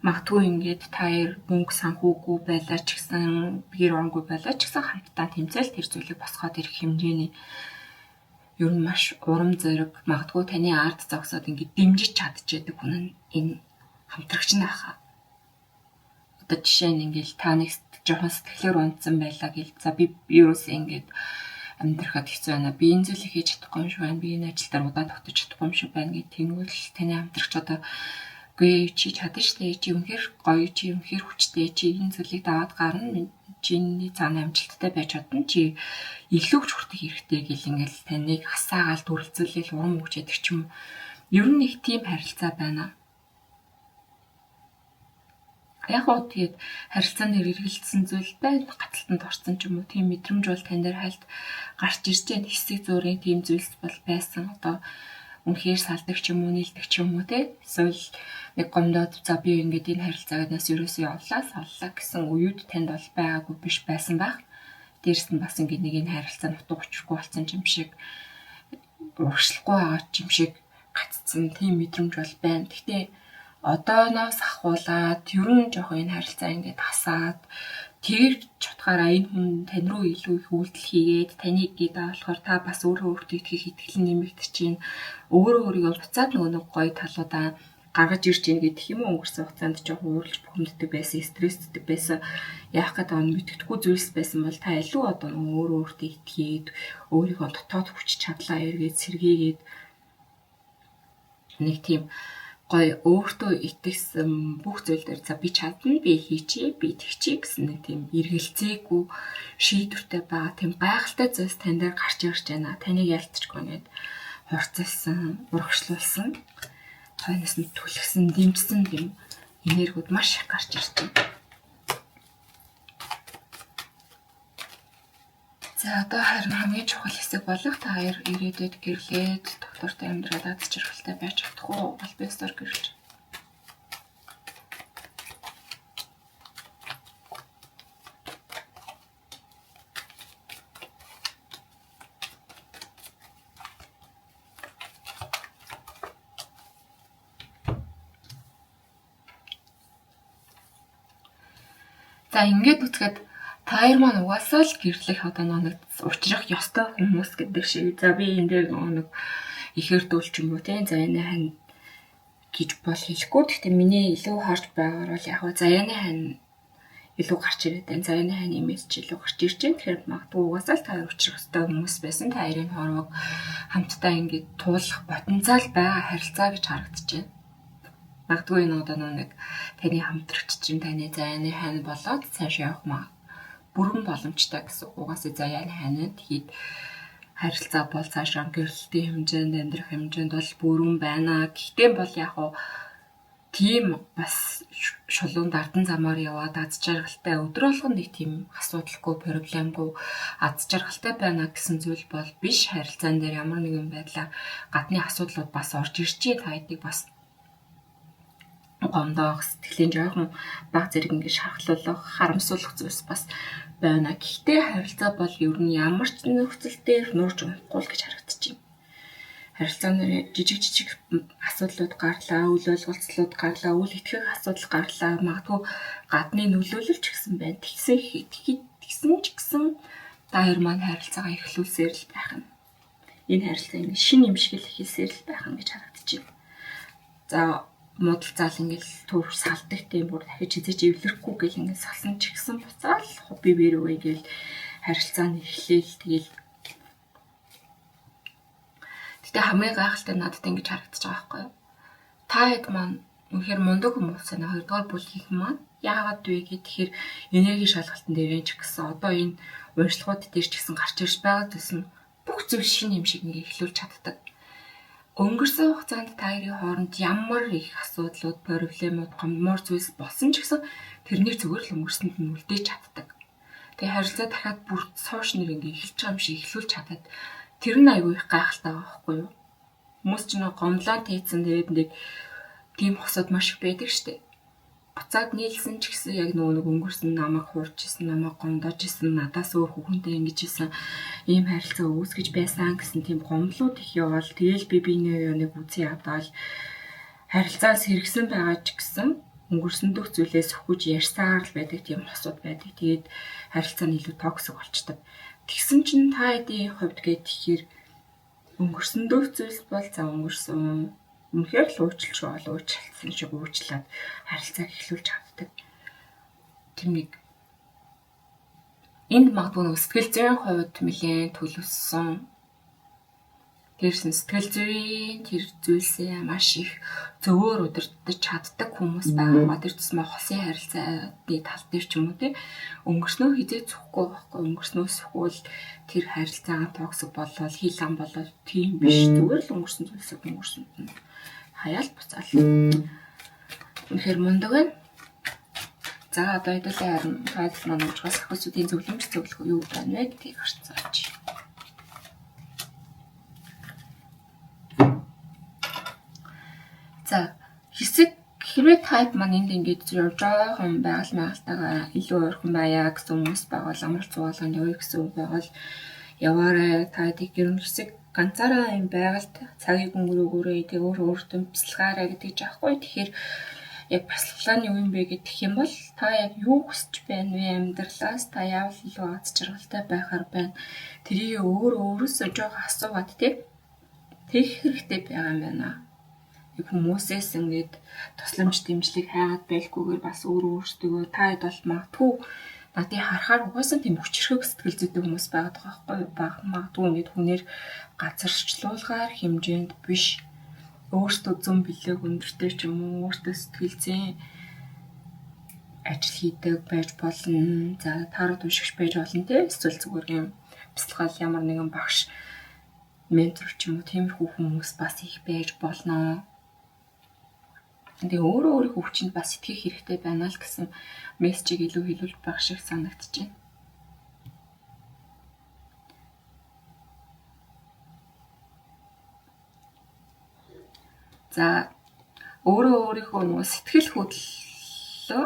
Магадгүй ингээд та хоёр мөнгө санхүүгүй байлаа ч гэсэн гэр оронгүй байлаа ч гэсэн хамтдаа тэмцээл тэр зүйлийг босгоод ирэх хэмжээний ер нь маш урам зориг магадгүй таны ард зогсоод ингээд дэмжиж чадчихэдэг хүн нь энэ хамтрагч нь байхаа. Одоо жишээ нь ингээл та нэг жоохон сэтгэлээр унтсан байлаа гэл. За би ерөөсөө ингээд амьдрахад хэцүү байна. Би энэ зүйлийг хийж чадахгүй юм шиг байна. Би энэ ажил дээр удаан тогтож чадахгүй юм шиг байна гэх тэнгүүл таны хамтрагч одоо үгүй чи чадна штэ. Чи үнэхээр гоё, чи үнэхээр хүчтэй. Чи энэ зүйлийг даваад гарна. Чиний цаана амжилттай байж чадна. Чи илүү ч хүртэх хэрэгтэй гэл ингээл таныг асаагаал дүрэлзүүлэл урам өгч яадаг ч юм уу. Ер нь их тийм харилцаа байна. Яг уу тэгээд харилцааны эргэлдсэн зүйл байна. Гацалтанд орсон ч юм уу тийм мэдрэмж бол тань дээр хальт гарч ирж байна. Хэсэг зуурын тийм зүйлс бол байсан. Одоо Үнэхээр салдаг ч юм уу, нийлдэг ч юм уу те. Эсвэл нэг гомдоод за би ингээд энэ харилцаагаас ерөөсөө явлаа, саллаа гэсэн үеүд танд бол байгаагүй биш байсан байх. Дээрэс нь бас ингээд нэг энэ харилцаа нь утга учиргүй болсон юм шиг, урагшлахгүй байгаа ч юм шиг гаццсан тийм мэдрэмж бол байна. Гэхдээ одооноос ахуулаад ер нь жоохон энэ харилцаа ингээд хасаад тэр чутгаараа энэ хүн тань руу илүү их үйлдэл хийгээд таныг гээд болохоор та бас өөрөө өөртөө итгэх итгэл нэмэгдэж чинь өөрөө өөрийгөө буцаад нөгөө нэг гоё талуудаа гаргаж ирж ийн гэдэг юм уу. Өнгөрсөн хугацаанд жоохон ууралж бухимддаг байсан, стресстэй байсан, яах гээд байгаа мэддэхгүй зүйлс байсан бол та илүү одоо өөрөө өөртөө итгээд өөрийгөө дотоод хүч чадлаа эргээд сэргээгээд нэг тийм гоё өөртөө итгэсэн бүх зүйл дээр за би чадна, би хийчихье, би тэгчихье гэсэн нэг тийм эргэлзээгүй шийдвэртэй байгаа тийм гайхалтай зүйлс тань дээр гарч ирж байна. Таныг ялцчгүй ингээд хурцлсан, урагшлуулсан, хойноос нь түлхсэн, дэмжсэн тийм энергиуд маш их гарч ирж байна. За одоо харин хамгийн чухал хэсэг болох та хоёр ирээдүйд гэрлээд доктортой амьдраад аз жаргалтай байж чадах уу? Аль биесээр гэрлэж. За ингээд үзэхэд та хоёр маань угаасаа л гэрлэх одоо нэг учрах ёстой хүмүүс гэдэг шиг. За би энэ дээр нэг ихэр дүүл ч юм уу тийм заяаны хань гэж бол хэлэхгүй. Гэхдээ миний илүү харж байгаагаар бол яг заяаны хань илүү гарч ирээд байна. Заяаны хань имиж ч илүү гарч ирж байна. Тэгэхээр магадгүй угаасаа л та хоёр учрах ёстой хүмүүс байсан. Та хоёрын хорвог хамтдаа ингээд туулах потенциал байгаа харилцаа гэж харагдаж байна. Магадгүй энэ одоо нэг таны хамтрагч чинь таны заяаны хань болоод цааш явах маа бүрэн боломжтой гэсэн. Угаасаа заяаны ханаад хэд харилцаа бол цаашаа гэрэлтийн хэмжээнд амьдрах хэмжээнд бол бүрэн байна. Гэхдээ бол яг уу тийм бас шулуун дардан замаар яваад аз жаргалтай өдөр болгон нэг тийм асуудалгүй, проблемгүй аз жаргалтай байна гэсэн зүйл бол биш. Харилцаан дээр ямар нэгэн байдлаар гадны асуудлууд бас орж ирж та хэдийг бас гомдоох, сэтгэлийн жоохон баг зэрэг ингэ шархлуулах, харамсуулах зүйлс бас байна. Гэхдээ харилцаа бол ер нь ямар ч нөхцөл дээр нуурж унахгүй л гэж харагдаж байна. Харилцааны жижиг жижиг асуудлууд гарлаа, үл ойлголцлууд гарлаа, үл итгэх асуудал гарлаа. Магадгүй гадны нөлөөлөл ч гэсэн байна. Тэгсэн ч гэсэн та хоёр маань харилцаагаа эхлүүлсээр л байх нь. Энэ харилцаа ингэ шин юм шиг л эхэлсээр л байх нь гэж харагдаж байна. За муудалцаал ингээл төв салдаг тийм бүр дахиж хизээч эвлэрэхгүй гэл ингээл салсан ч гэсэн буцаал хобби бэрүүгээ гэл харилцаа нь эхлээл тэгэл. Гэтэ хамгийн гайхалтай надад ингэж харагдаж байгаа байхгүй юу? Та хэд маань үнэхээр мундаг хүмүүс байна. Хоёрдугаар бүлгийнхэн маань яагаад вэ гэхээр энерги шалгалтын дээр ч гэсэн одоо энэ уншлагууд дээр ч гэсэн гарч ирж байгаа зүйлс нь бүх зүйл шинэ юм шиг ингээ эхлүүлж чаддаг. Өнгөрсөн хугацаанд та хоёрын хооронд ямар их асуудлууд, проблемууд, гомдмоор зүйлс болсон ч гэсэн тэрнийг зүгээр л өнгөрсөнд нь үлдээж чаддаг. Тэгээ харилцаа дахиад бүр сууш нэр ингээ эхэлж байгаа юм шиг эхлүүлж чадаад тэр нь айгүй их гайхалтай байгаа байхгүй юу? Хүмүүс ч нэг гомдлоо тээцэн тэгээд нэг тийм хосод маш их байдаг штэ. Буцаад нийлсэн ч гэсэн яг нөгөө нэг өнгөрсөн намайг хуурч исэн, намайг гомдоож исэн, надаас өөр хүүхэнтэй ингэж исэн ийм харилцаа үүсгэж байсан гэсэн тийм гомдлууд их яваал тэгэл би биенээ нэг үзий ядаал харилцаас хэрэгсэн байгаа ч гэсэн өнгөрсөн дөх зүйлээс хөхөж ярьсаар л байдаг тийм хосууд байдаг. Тэгээд харилцаа нь илүү токсик болчдөг. Тэгсэн чинь та хэдийн хувьд гэхээр өнгөрсөн дөх зүйлс бол за өнгөрсөн үнэхээр л уучлж бол уучлсан шиг уучлаад харилцааг эхлүүлж чаддаг. Тэр нэг энд магадгүй нэг сэтгэл зүйн хувьд нэлээд төлөвлөсөн. Дээрс нь сэтгэл зүйн тэр зүйлсээ маш их зөвөр удирдах чаддаг хүмүүс байгаа. Тэр тусмаа хосын харилцааны тал дээр ч юм уу те өнгөрснөө хизээ цухгүй байхгүй. Өнгөрснөө сүхвэл тэр харилцаагаа токсик болоод хил ам болоод тийм биш. Зүгээр л өнгөрсөн зүйлсийг өнгөрсөнд нь хаяал буцаал. Үнэхээр мундаг байна. За одоо хэдүүлээ харин файл маань уужгаас охисуудын зөвлөмж зөвлөх юу байна вэ гэдгийг харцгааж. Хэрвээ type маань энд ингээд жоохон байгаль магалтайгаа илүү ойрхон байя гэсэн хүмүүс байвал амралт суулганд явъя гэсэн үг байвал яваарай. Та хэдийг ер нь хэсэг ганцаараа юм байгальд цагийг өнгөрөөгөөрэй. Тэг өөр өөртөө бясалгаарай гэдэг жаахгүй. Тэгэхээр яг бясалгалаа нь юу юм бэ гэх юм бол та яг юу хүсэж байна вэ амьдралаас та яавал илүү аз жаргалтай байхаар байна. Тэрийг өөр өөрөөсөө жоохон асуугаад тий тэгэх хэрэгтэй байгаа юм байна. Хүмүүсээс ингээд тусламж дэмжлэг хайгаад байлгүйгээр бас өөр өөртөө та хэд бол магадгүй надыг харахаар угаасаа тийм хүчрхэг сэтгэл зүйтэй хүмүүс байгаад байгаа байхгүй юу? Магадгүй ингээд хүнээр газарчлуулгаар хэмжээнд биш өөртөө зөн бэлэг өндөртэй ч юм уу өөртөө сэтгэл зүйн ажил хийдэг байж болно. За таарууд уншигч байж болно те. Эсвэл зүгээр юм бясалгал ямар нэгэн багш ментор ч юм уу тиймэрхүү хүмүүс бас их байж болно. Тэгээ өөрөө өөрийнхөө хүчинд бас итгэх хэрэгтэй байна л гэсэн мессежийг илүү хэлүүлж байх шиг санагдаж байна. За өөрөө өөрийнхөө нөгөө сэтгэл хөдлөлөө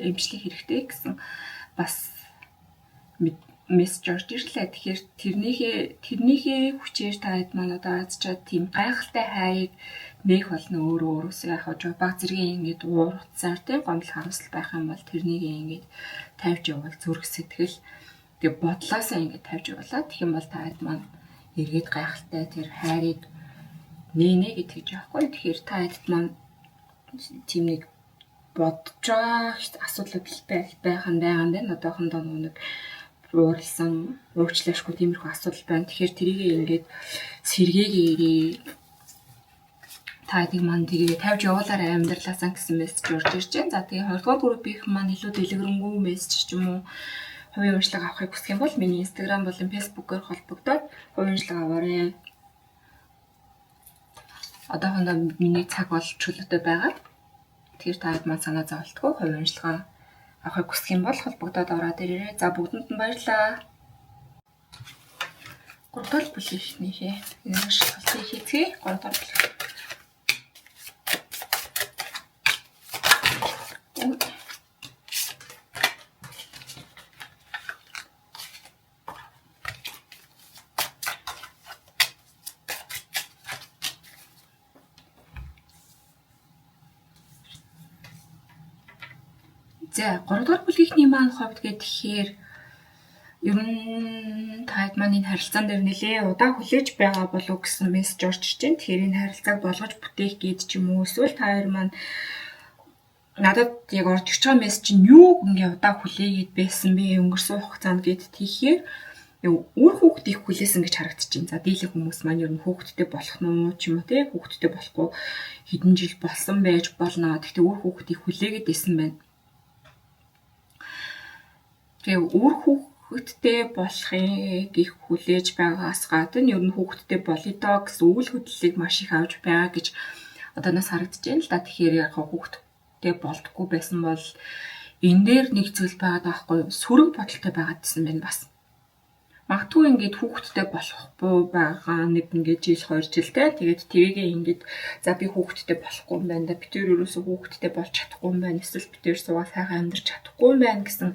эмчлэх хэрэгтэй гэсэн бас мессеж орж ирлээ. Тэгэхээр тэрнийхээ хүчээр та хэд маань одоо аз чад тийм гайхалтай хайрыг нээх болно өөрөө өөрөөсөө яг хаа баг зэргийн ингээд уур утсаар тийм гомдол харамсал байх юм бол тэрнийг ингээд тавьж явбал зүрх сэтгэл тэг бодлоосоо ингээд тавьж явуулаа. Тэгэх юм бол та хэд маань эргээд гайхалтай тэр хайрыг нээнэ гэж аахгүй. Тэгэхээр та хэдд маань тийм нэг бодож байгаа асуудлууд байх нь байгаа юм байна. Одоохондоо нэг ууралсан, уучлаашгүй тиймэрхүү асуудал байна. Тэгэхээр тэрийг ингээд сэргээгээ та хэдийг маань тэгээ тавьж явуулаарай амьдралаасаа гэсэн мессеж орж ирж байна. За тэгээ 2 дугаар группийнх маань илүү дэлгэрэнгүй мессеж ч юм уу хувийн уншлага авахыг хүсэх юм бол миний Instagram болон Facebook-оор холбогдоод хувийн уншлага аваарай. Одоохондоо миний цаг бол чөлөөтэй байгаа. Тэгэхээр та хэд маань санаа зовлтгүй хувийн уншлага авахыг хүсэх юм бол холбогдоод ороод ирээрэй. За бүгдэнд нь баярлалаа. 3 дахь бүлгийнхнийхээ энэ шалгалтыг хийцгээе. 3 дахь бүлэг. За 3 дугаар бүлгийнхний маань хувьд гэхээр ер нь та хэд маань энэ харилцаан дээр нэлээ удаан хүлээж байгаа болов гэсэн мессеж орж ирж байна. Тэгэхээр энэ харилцааг болгож бүтээх гээд ч юм уу эсвэл та хоёр маань надад яг орж ирж байгаа мессеж нь юу ингээ удаан хүлээгээд байсан бэ өнгөрсөн хугацаанд гээд тийхээр үр хүүхэд их хүлээсэн гэж харагдаж байна. За дийлэх хүмүүс маань ер нь хүүхэдтэй болох нь ч юм уу те хүүхэдтэй болохгүй хэдэн жил болсон байж болно. Гэхдээ үр хүүхэд их хүлээгээд байсан байна. Тэгээ үр хүүхэдтэй болохыг их хүлээж байгаагаас гадна ер нь хүүхэдтэй болъё доо гэсэн үйл хөдлөлийг маш их авч байгаа гэж одооноос харагдаж байна л да. Тэгэхээр яг хүүхэдтэй болдгоо байсан бол энэ дээр нэг зүйл байгаад байгаа байхгүй юу? Сөрөг бодолтой байгаад байсан байна бас. Магадгүй ингээд хүүхэдтэй болохгүй байгаа нэг ингээд жил 2 жилтэй. Тэгээд тэрийгээ ингээд за би хүүхэдтэй болохгүй юм байна да. Би тэр ерөөсөө хүүхэдтэй болж чадахгүй юм байна. Эсвэл би тэр суугаа сайхан амьдарч чадахгүй юм байна гэсэн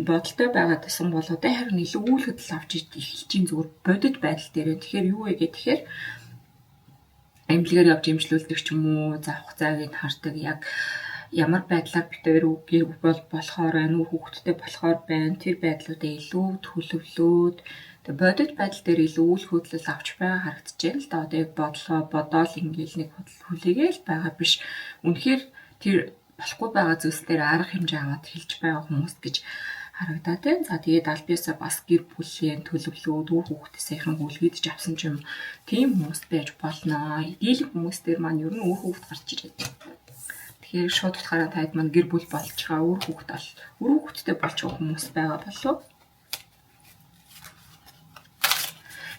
бодолтой байгаад байсан бол одоо харин илүү үйл хөдлөл авч эхэлж чинь зүгээр бодит байдал дээр. Тэгэхээр юу вэ гэхээр эмнэлгээр явж эмчлүүлдэг ч юм уу, за хугацааг нь хардаг яг ямар байдлаар бит хоёр гэр бүл болохоор байна, үр хүүхэдтэй болохоор байна. Тэр байдлуудаа илүү төлөвлөөд тэг бодит байдал дээр илүү үйл хөдлөл авч байгаа харагдаж байна л да. Одоо яг бодлоо бодоол ингээл нэг хүлээгээл байгаа биш. Үнэхээр тэр болохгүй байгаа зүйлс дээр арга хэмжээ аваад хэлж байгаа хүмүүс гэж харагдаад байна. За тэгээд аль биесаа бас гэр бүлийн төлөвлөөд үр хүүхдээ саяхан хүлгээдэж авсан ч юм тийм хүмүүс байж болно. Дийлэх хүмүүс дээр маань ер нь үр хүүхд гарч ирээд. Тэгэхээр шууд утгаараа таад маань гэр бүл болж байгаа үр хүүхд бол үр хүүхэдтэй болж байгаа хүмүүс байгаа болов.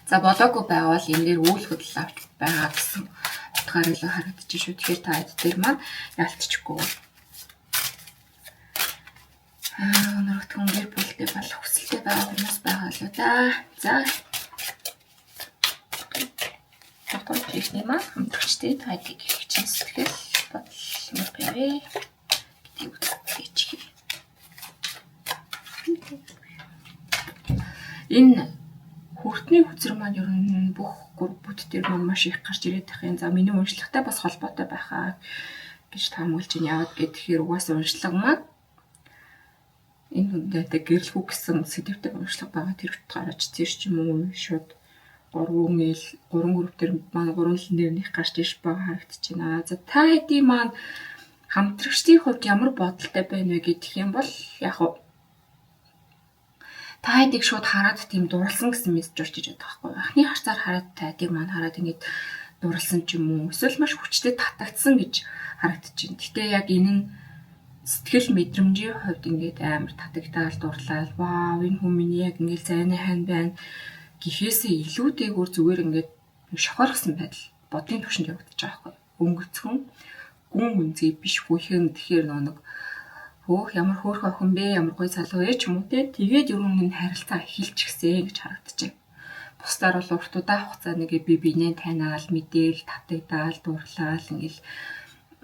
За болоогүй байвал энэ дээр үйл хөдлөл авч байгаа гэсэн утгаар илүү харагдаж шүү. Тэгэхээр та хэд дээр маань ялтчихгүй. Өнөртгөн гэр бүлтэй болох хүсэлтэй байгаа хүмүүс байгаа л да. За. Дотоод хийхний маань хамтрагчдын тайлыг их чинь сэтгэл Сэтгэл бодол ямар байвэ гэдгийг үзчихье. Энэ хүртний хөзөр маань ер нь бүх группүүд дээр маань маш их гарч ирээд байх юм. За миний уншлагатай бас холбоотой байхаа гэж таамаглаж байна. Яагаад гэхээр угаасаа уншлага маань энэ хүнтэй гэрлэхүү гэсэн сэдвтэй уншлага байгаа. Тэр утгаараа ч тэр ч юм уу шууд 3 ил 3 групп дээр маань 3 л нэр них гарч ирж байгаа харагдаж байна. За та хэдийн маань хамтрагчдын хувьд ямар бодолтой байна вэ гэх юм бол яг та хэдийг шууд хараад тийм дурлсан гэсэн мессеж орж иж байгаа байхгүй юу? Анхны харцаар хараад та хэдийг маань хараад ингээд дурлсан ч юм уу эсвэл маш хүчтэй татагдсан гэж харагдаж байна. Гэтэ яг энэ нь сэтгэл мэдрэмжийн хувьд ингээд амар татагдаал дурлал вау энэ хүн миний яг ингээд зайны хань байна гэхээсээ илүү дээгүүр зүгээр ингээд шохорхсон байдал бодлын түвшинд явагдаж байгаа байхгүй юу? Өнгөцхөн гүн үнзий биш гүйхэн тэгэхээр нэг хөөх ямар хөөрхөн охин бэ ямар гоё залуу ээ ч юм уу те тэгээд ер нь энэ харилцаа эхэлчихсэн гэж харагдаж байна. Бусдаар бол урт удаан хугацаа нэг би бинээ таниал мэдээл татагдаал дурлал ингээл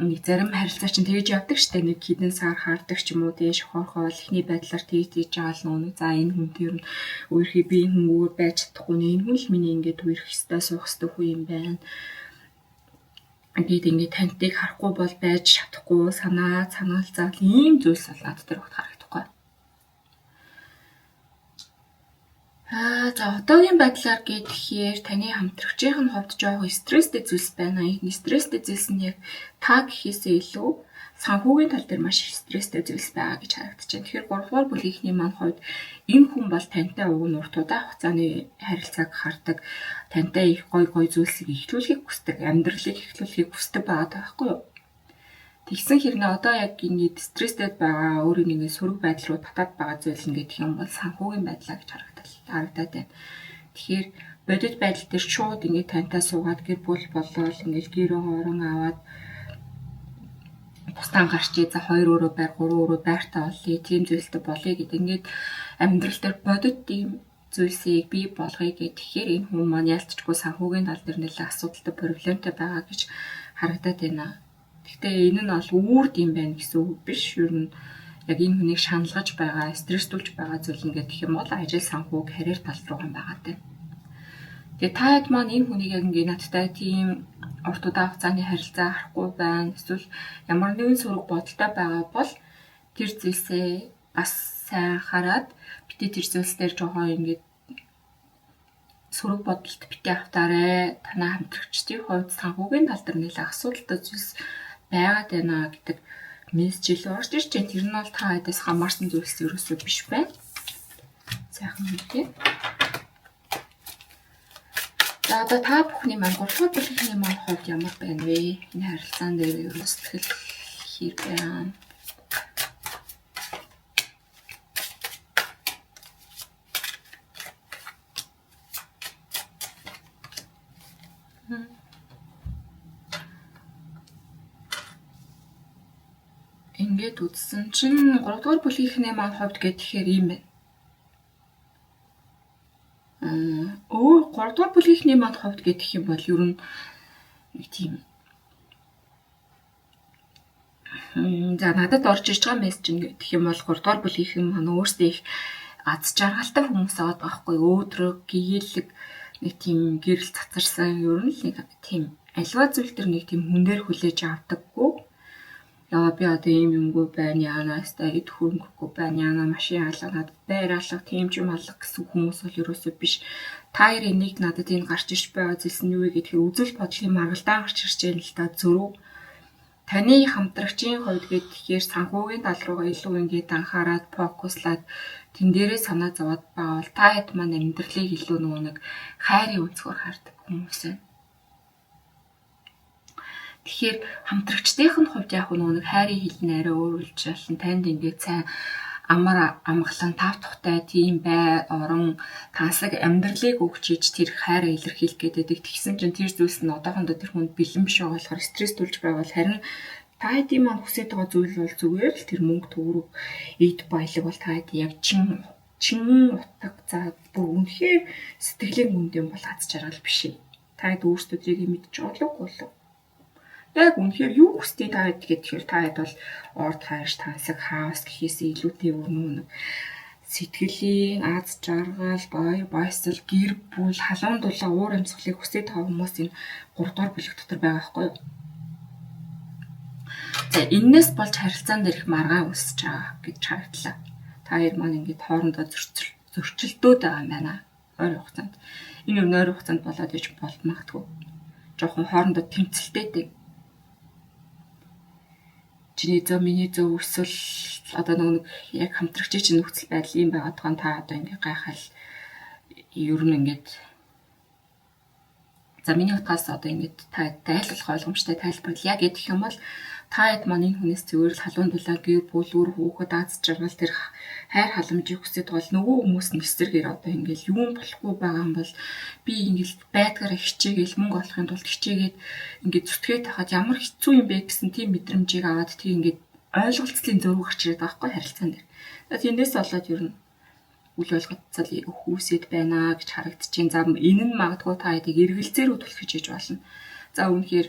нэг зарим харилцаа чинь тэгж явдаг штэ нэг хэдэн сар хардаг ч юм уу те шохорхоол эхний байдлаар тэгж тэгж байгаа л нүг за энэ хүн тэр нь үерхий би энэ хүмүүгээр байж чадахгүй энэ хүн л миний ингээд үерх ёстой суух ёстой хүн юм байна гээд ингээд тантыг харахгүй бол байж чадахгүй санаа санаалзаал ийм зүйлс бол над дээр огт харагдахгүй. За одоогийн байдлаар гэхээр таны хамтрагчийн хувьд жоохон стресстэй зүйлс байна. Энэ стресстэй зүйлс нь яг та гэхээсээ илүү санхүүгийн тал дээр маш их стресстэй зүйлс байгаа гэж харагдаж байна. Тэгэхээр 3 дугаар бүлгийнхний маань хувьд энэ хүн бол тантай уг нь урт удаан хугацааны харилцааг хардаг, тантай их гой гой зүйлсийг эхлүүлэхийг хүсдэг, амьдралыг эхлүүлэхийг хүсдэг байгаа байхгүй юу? Тэгсэн хэрнээ одоо яг ингээд стресстэй байгаа, өөрийн ингээд сөрөг байдал руу татаад байгаа зүйл нь гэх юм бол санхүүгийн байдлаа гэж харагдаад байна. Тэгэхээр бодит байдал дээр шууд ингээд тантай суугаад гэр бүл болоод ингээд гэр орон аваад тусдаан гарчээ за 2 өрөө байр 3 өрөө байртай болъё тийм зүйлтэй болъё гэдэг ингээд амьдрал дээр бодит ийм зүйлсийг бий болгоё гэхээр энэ хүн маань ялцчгүй санхүүгийн тал дээр нэлээд асуудалтай проблемтай байгаа гэж харагдаад байна. Гэхдээ энэ нь бол үүрд юм байна гэсэн үг биш. Ер нь яг энэ хүнийг шаналгаж байгаа, стресстүүлж байгаа зүйл нь гэх юм бол ажил санхүү, карьер тал руу юм байгаа даа. Тэгээ та хэд маань энэ хүнийг яг ингээд надтай тийм урт удаан хугацааны харилцаа харахгүй байна. Эсвэл ямар нэгэн сөрөг бодолтой байгаа бол тэр зүйлсээ бас сайн хараад битээ тэр зүйлс дээр жоохон ингээд сөрөг бодолд битээ автаарай. Танай хамтрагчдын хувьд санхүүгийн тал дээр нэлээд асуудалтай зүйлс байгаад байна гэдэг мессеж илүү орж ирж байна. Тэр нь бол та хэдээс хамаарсан зүйлс ерөөсөө биш байна. Сайхан мэдээ. За одоо та бүхний маань 3 дугаар бүлгийн маань хувьд ямар байна вэ? Энэ харилцаан дээр ер нь сэтгэл хэр байна? Ингээд үзсэн чинь 3 дугаар бүлгийнхний маань хувьд гэхээр ийм байна. 3 дугаар бүлгийнхний маань хувьд гэх юм бол ер нь нэг тийм за надад орж ирж байгаа мессеж нь гэх юм бол 3 дугаар бүлгийнхэн маань өөрсдөө их аз жаргалтай хүмүүс аваад байгаа хгүй өөдрөг, гэгээлэг нэг тийм гэрэл цацарсан ер нь л нэг тийм альва зүйл төр нэг тийм хүн дээр хүлээж авдаггүй. Яа би одоо ийм юмгүй байна, яана өстой эд хөрөнгөгүй байна, яана машин алга, надад байр алга, тийм ч юм алга гэсэн хүмүүс бол ерөөсөө биш. Та хоёрын нэг надад энэ гарч ирж байгаа зүйлс нь юу вэ гэхээр үзэл бодлын маргалдаан гарч ирж байна л да зөрүү. Таны хамтрагчийн хувьд гэхээр санхүүгийн тал руугаа илүү ингээд анхаарад фокуслаад тэн дээрээ санаа зовоод байгаа бол та хэд маань амьдралыг илүү нөгөө нэг хайрын өнцгөр хардаг хүмүүс байна. Тэгэхээр хамтрагчдын хувьд яг нөгөө нэг хайрын хил нь арай өөр болж болно. Танд ингээд сайн амар амгалан тав тухтай тийм бай орон тансаг амьдралыг өгч иж тэр хайраа илэрхийлэх гээд байдаг. Тэгсэн чинь тэр зүйлс нь одоохондоо тэр хүнд бэлэн биш байгаа болохоор стресс төрж байгаа бол харин та хэдийн маань хүсэж байгаа зүйл бол зүгээр л тэр мөнгө төгрөг эд баялаг бол та хэд яг чин чин утга за бүр үнэхээр сэтгэлийн хүнд юм бол аз жаргал биш. Та хэд өөрсдөө тэрийг мэдж байгаа болов уу? Яг үнэхээр юу хүсдгийг та хэд гэхээр та хэд бол орд хайш, тансаг, хаос гэхээс илүүтэй өрнө нэг сэтгэлийн аз жаргал, баяр баясгал, гэр бүл, халуун дулаан, уур амьсгалыг хүсэж байгаа хүмүүс энэ 3 дугаар бүлэг дотор байгаа байхгүй юу? За энээс болж харилцаан дээр их маргаан үүсэж байгаа гэж харагдлаа. Та хоёр маань ингээд хоорондоо зөрчилдөөд байгаа юм байна. Ойрын хугацаанд. Энэ юу нойрын хугацаанд болоод иж болд магадгүй. Жохон хоорондоо тэмцэлтэй. Чиний зөв, миний зөв эсвэл одоо нэг яг хамтрагчийн чинь нөхцөл байдал ийм байгаад байгаа нь та одоо ингээ гайхал ер нь ингээд за миний утгаас одоо ингээд та тайлбарлах ойлгомжтой тайлбарлая гэх юм бол та хэд маань энэ хүнээс зүгээр л халуун дулаан гэр бүл үр хүүхэд аз жаргал тэр хайр халамжийг хүсэж бол нөгөө хүмүүс нь эсрэгээр одоо ингээл юм болохгүй байгаа юм бол би ингээл байдгаараа хичээгээл мөнгө олохын тулд хичээгээд ингээд зүтгээд байхад ямар хэцүү юм бэ гэсэн тийм мэдрэмжийг аваад тэг ингээд ойлголцлын зөрүү гарч ирээд байгаа байхгүй харилцаан дээр. Тэндээс болоод ер нь үл ойлгоцол хүүсэд байна гэж харагдчихээн. За энэ нь магадгүй та хэдийг эргэлзээ рүү түлхэж иж болно. За үнэхээр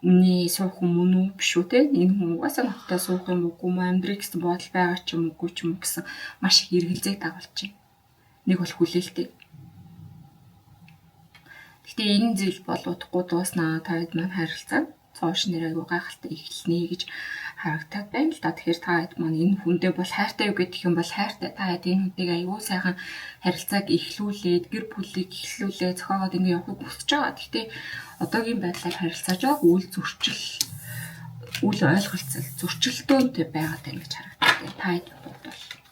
миний суух хүн мөн үү биш үү те энэ хүн угаасаа надтай суух юм уугүй мó амьдрыг гэсэн бодол байгаа ч юм уугүй ч юм гэсэн маш их эргэлзээг дагуулж байна. Нэг бол хүлээлттэй. Гэтэ энэ зүйл бол удахгүй дууснаа. Та хэд маань харилцаа цоош нэр айгу гайхалтай эхэлнэ гэж харагдаад байна л да. Тэгэхээр та хэд маань энэ хүндээ бол хайртай юу гэх юм бол хайртай. Та хэд энэ хүнтэйг айгу сайхан харилцааг эхлүүлээд гэр бүлийг эхлүүлээ зохиогоод ингэ явахыг хүсэж байгаа. Гэхдээ одоогийн байдлаар харилцаа жоох үйл зөрчил үл ойлголцол зөрчилдөөнтэй байгаад байна гэж харагддаг. Та хэд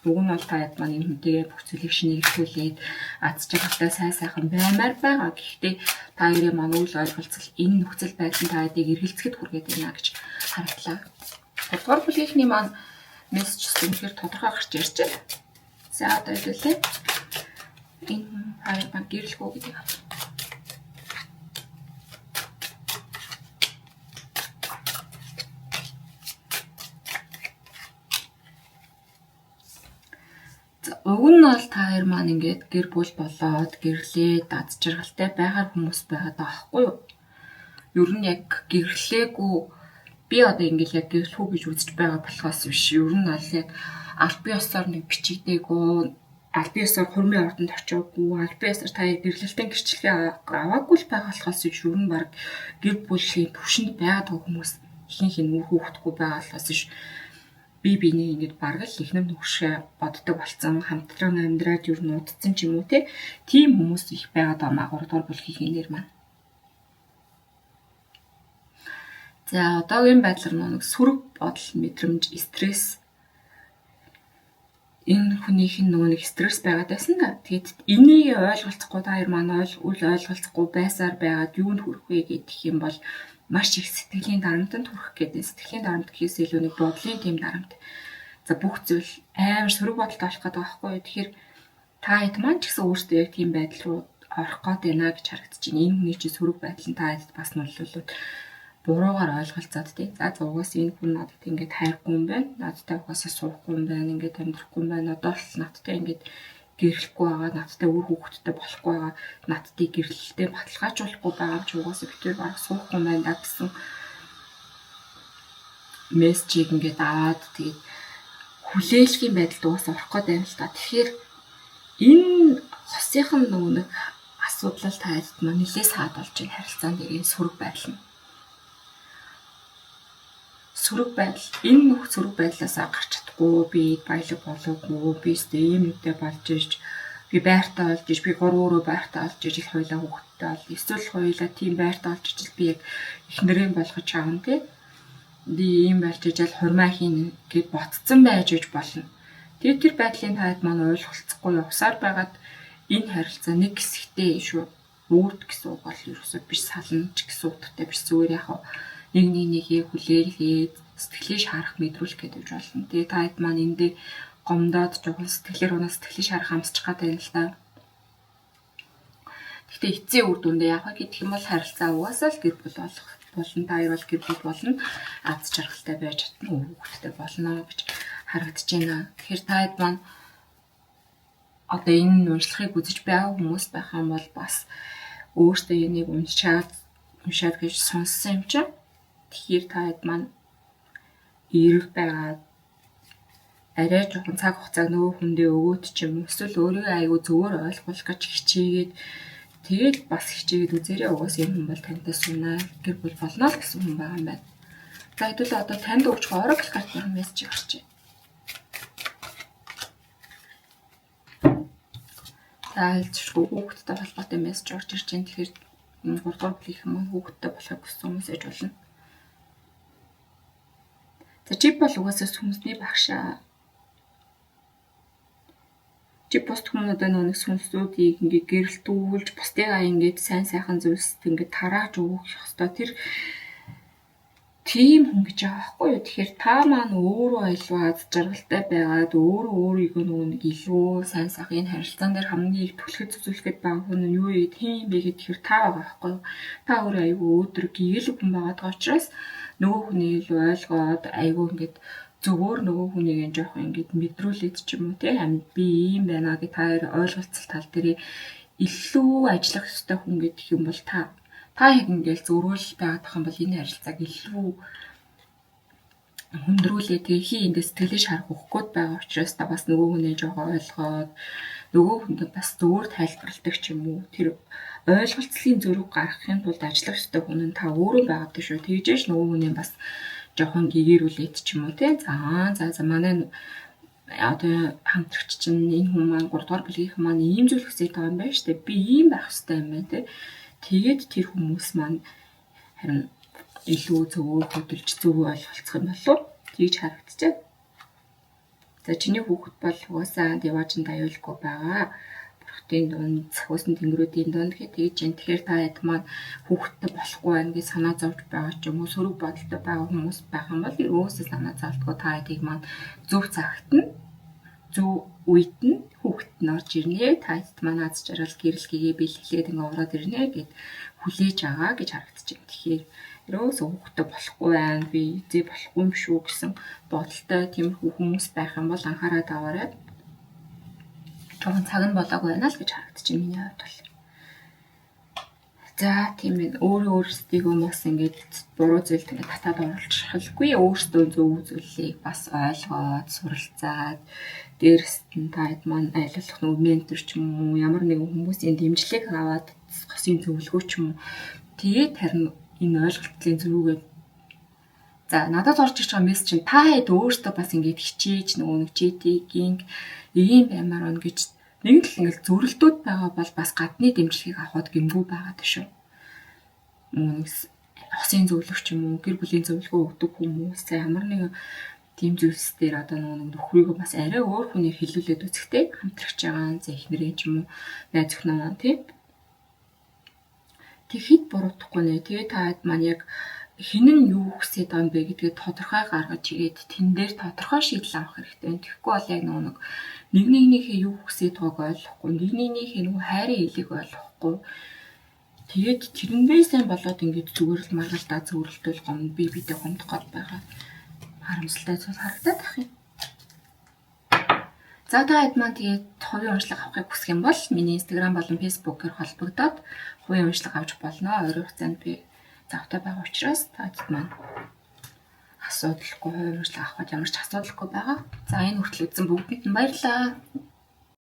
бол уг нь бол та хэд маань энэ хүнтэйгээ бүх зүйлийг шинэ эхлүүлээд аз жаргалтай сайн сайхан баймаар байгаа. Гэхдээ та хоёрын маань үл ойлголцол энэ нөхцөл байдал нь та хэдийг эргэлзэхэд хүргээд байна гэж харагдлаа. 3 дугаар бүлгийнхний маань мессеж үнэхээр тодорхой гарч ирж байна. За одоо хэдүүлээ. Энэ хоёр маань гэрлэхүү гэдэг авах. За уг нь бол та хоёр маань ингээд гэр бүл болоод гэрлээд аз жаргалтай байгаар хүмүүс байгаад байгаа байхгүй юу? Ер нь яг гэрлээгүй би одоо ингээд яг гэрлэхүү гэж үзэж байгаа болохоос биш. Ер нь бол яг аль бие ёсоор нэг бичигдээгүй, аль бие ёсоор хурмын ордонд очиогүй, аль бие ёсоор та гэрлэлтийн гэрчлэгээ аваагүй л байгаа болохоос биш. Ер нь баг гэр бүлийн түвшинд байгаад байгаа хүмүүс ихэнх нь үр хүүхэдгүй байгаа болохоос биш. Би биений ингээд бараг л эхнэр нөхөршөө боддог болсон, хамтран амьдраад ер нь удцсан ч юм уу те. Тийм хүмүүс их байгаад байгаа маа 3 дугаар бүлгийн нэр маань. За одоогийн байдлаар нэг сөрөг бодол, мэдрэмж, стресс энэ хүнийх нь нөгөө нэг стресс байгаад байсан да. Тэгээд энийг ойлголцохгүй та хоёр маань үл ойлголцохгүй байсаар байгаад юунд хүрэх вэ гэх юм бол маш их сэтгэлийн дарамтанд хүрэх гэдэг. Сэтгэлийн дарамт гэхээс илүү нэг бодлын тийм дарамт. За бүх зүйл амар сөрөг бодолд орох гэдэг байхгүй юу. Тэгэхээр та хэд маань ч гэсэн өөртөө яг тийм байдал руу орох гээд байна гэж харагдаж байна. Энэ хүний чинь сөрөг байдал нь та хэдд бас нөлөөлөд буруугаар ойлголцоод тий. За угаас энэ хүн надад ингээд хайргүй юм байна. Надтай угаасаа суухгүй юм байна. Ингээд амьдрахгүй юм байна. Одоо л надтай ингээд гэрлэхгүй байгаа. Надтай үр хүүхэдтэй болохгүй байгаа. Надтай гэрлэлтэй баталгаажуулахгүй байгаа юм чи угаасаа битээр бараг суухгүй юм байна да гэсэн мессежийг ингээд аваад тэгээд хүлээлгийн байдалд угаасаа орох гээд байна л та. Тэгэхээр энэ хосынх нь нөгөө нэг асуудал та хэд маань нэлээд саад болж байна харилцаан дээр энэ сөрөг байдал нь. Сөрөг байдал энэ нөх сөрөг байдлаасаа гарч чадахгүй би баялаг болоогүй би өстэй ийм үедээ болж иж би байртаа олж иж би 3 өрөө байртаа олж иж ил хоёлаа хүүхэдтэй бол эсвэл хоёлаа тийм байртаа олж иж би яг эхнэрээ болгож аавна тий би ийм болж ижил хурмаа хийнэ гэд ботцсон байж иж болно. Тэгээд тэр байдлын таад маань ойлголцохгүй явсаар байгаад энэ харилцаа нэг хэсэгтээ шүү үүд гэсэн үг бол ерөөсөө биш сална ч гэсэн утгатай биш зүгээр яг нэг нэг нэгийг хүлээлгээд сэтгэлээ шаарах мэдрүүлэх гэдэг болно. Тэгээ та хэд маань эндээ гомдоод жоохон сэтгэлээр унаа сэтгэлээ шаарах амсчих гад байна л да. Гэхдээ эцсийн үр дүндээ яах вэ гэх юм бол харилцаа угаасаа л гэр бүл болох болно. Та хоёр бол гэр бүл болно. Аз жаргалтай байж чадна, хүүхэдтэй болно гэж харагдаж байна. Тэгэхээр та хэд маань одоо энэ уншлагыг үзэж байгаа хүмүүс байх юм бол бас өөртөө энийг уншаад гэж сонссон юм чинь Тэгэхээр та хэд маань эерэг байгаад арай жоохон цаг хугацааг нөгөө хүндээ өгөөд ч юм уу эсвэл өөрийгөө айгүй зөвөр ойлгуулах гэж хичээгээд тэгээд бас хичээгээд үзээрэй. Угаасаа энэ хүн бол тантай сунаа, гэр бүл болно л гэсэн хүн байгаа юм байна. За хэдүүлээ одоо танд өгч oracle картын мессежийг харчээ. За айлчгүй хүүхэдтэй холбоотой мессеж орж ирж байна. Тэгэхээр 3 дугаар бүлгийнхэн маань хүүхэдтэй болохыг хүссэн хүмүүс ээж болно. За чи бол угаасаа сүнсний багшаа. Чи бусд хүмүүдээ нөгөө нэг сүнсүүдийг ингээ гэрэлтүүлж бусдыгаа ингээд сайн сайхан зүйлсд ингээд тарааж өгөх ёстой. Тэр тийм хүн гэж байгаа байхгүй юу? Тэгэхээр та маань өөрөө айлуу аз жаргалтай байгаад өөрөө өөрийгөө нөгөө нэг илүү сайн сайхан энэ харилцаан дээр хамгийн их түлхэц үзүүлэхэд байгаа хүн нь юу вэ? Тийм бэ гэхээр та байгаа байхгүй юу? Та өөрөө айгүй өөдрөг гэгээлэг хүн байгаа даа учраас нөгөө хүнийг илүү ойлгоод айгүй ингээд зөвөр нөгөө хүнийг энэ жоохон ингээд мэдрүүлээд ч юм уу те би ийм байна гэж та хоёр ойлголцол тал дээр илүү ажиллах ёстой хүн гэдэг юм бол та яг ингээл зөрүүл байгаад байх юм бол энэ харилцааг илүү хүндрүүлээ. Тэгээ хий ингээд сэтгэлээ шарах өгөх гээд байгаа учраас та бас нөгөө хүнээ жоохон ойлгоод нөгөө хүндээ бас зөвөр тайлбарладаг ч юм уу. Тэр ойлголцлын зөрүүг гаргахын тулд ажиллах ёстой хүн нь та өөрөө байгаад шүү. Тэгжээж нөгөө хүнээ бас жоохон гэгэрүүлээд ч юм уу те. За манай одоо хамтрагч чинь энэ хүн маань 3 дугаар бүлгийнхэн маань ийм зүйл хүсэж байгаа юм байна шүү дээ. Би ийм байх ёстой юм байна те. Тэгээд тэр хүмүүс маань харин илүү зөвөр хөдөлж зөв ойлголцох юм болов тэгж харагдчихав. За чиний хүүхэд бол угаасаа деважинд аюулгүй байгаа. Бурхтын дунд, цахиусан тэнгэрүүдийн дунд гэх тэгж юм. Тэгэхээр та хэд маань хүүхэдтэй болохгүй байна гэж санаа зовж байгаа ч юм уу сөрөг бодолтой байгаа хүмүүс байх юм бол ерөөсөө санаа зовдгоо та хэдийг маань зөв цагт нь зөв үед нь хүүхэд нь орж ирнэ. Та хэд маань аз жаргал гэрэл гэгээ бэлгэлээд ингээ ороод ирнэ гэд хүлээж байгаа гэж харагдчихэв. Тэгэхээр ерөөсөө хүүхэдтэй болохгүй байна. Би зээ болохгүй юм шүү гэсэн бодолтой тиймэрхүү хүмүүс байх юм бол анхаарал аваарай. Жоохон цаг нь болоогүй байна л гэж харагдчихэв миний хувьд бол. За тийм ээ. Өөрөө өөрсдийгөө бас ингээд буруу зүйлд ингээд татаад оруулчихалгүй өөрсдөө зөв зүйлийг бас ойлгоод суралцаад дээрэс нь та хэд маань аль болох нөгөө ментор ч юм уу ямар нэгэн хүмүүсийн дэмжлэг аваад хосын зөвлөгөө ч юм уу тэгээд харин энэ ойлголтлын зөрүүгээ за надад орж ирж байгаа мессеж чинь та хэд өөртөө бас ингээд хичээж нөгөө нэг читийг ийм баймаар байна гэж нэг л ингээд зөрөлдүүд байгаа бол бас гадны дэмжлэгийг авахд гэмгүй байгаа даа шүү. Нэг хосын зөвлөгч юм уу, гэр бүлийн зөвлөгөө өгдөг хүмүүс ямар нэгэн тийм зүйлс дээр одоо нөгөө нөхрийгөө бас арай өөр хүнээр хилүүлээд үзэхтэй хамтрагч байгаа за эхнэрээ ч юм уу найз охиноо тий. Тэгэхэд буруудахгүй нэ. Тэгээ та хэд маань яг хэн нь юу хүсээд байгаа юм бэ гэдгээ тодорхой гаргаж ирээд тэн дээр тодорхой шийдэл авах хэрэгтэй байна. Тэгэхгүй бол яг нөгөө нэг нэгнийхээ юу хүсээд байгааг ойлгохгүй, нэг нэгнийхээ нөгөө хайрын хэлийг ойлгохгүй. Тэгээд тэрнээ сайн болоод ингээд зүгээр л маргалдаа зөөрөлтөл гом би бидээ гомдох гээд байгаа харамсалтай зүйл харагдаад байх юм. За та хэд маань тэгээд хувийн уншлага авахыг хүсэх юм бол миний Instagram болон Facebook-ээр холбогдоод хувийн уншлага авч болно. Ойрын хугацаанд би завтай байгаа учраас та хэд маань асуудалгүй хувийн уншлага авахд ямар ч асуудалгүй байгаа. За энэ хүртэл үзсэн бүгдэнд нь баярлалаа.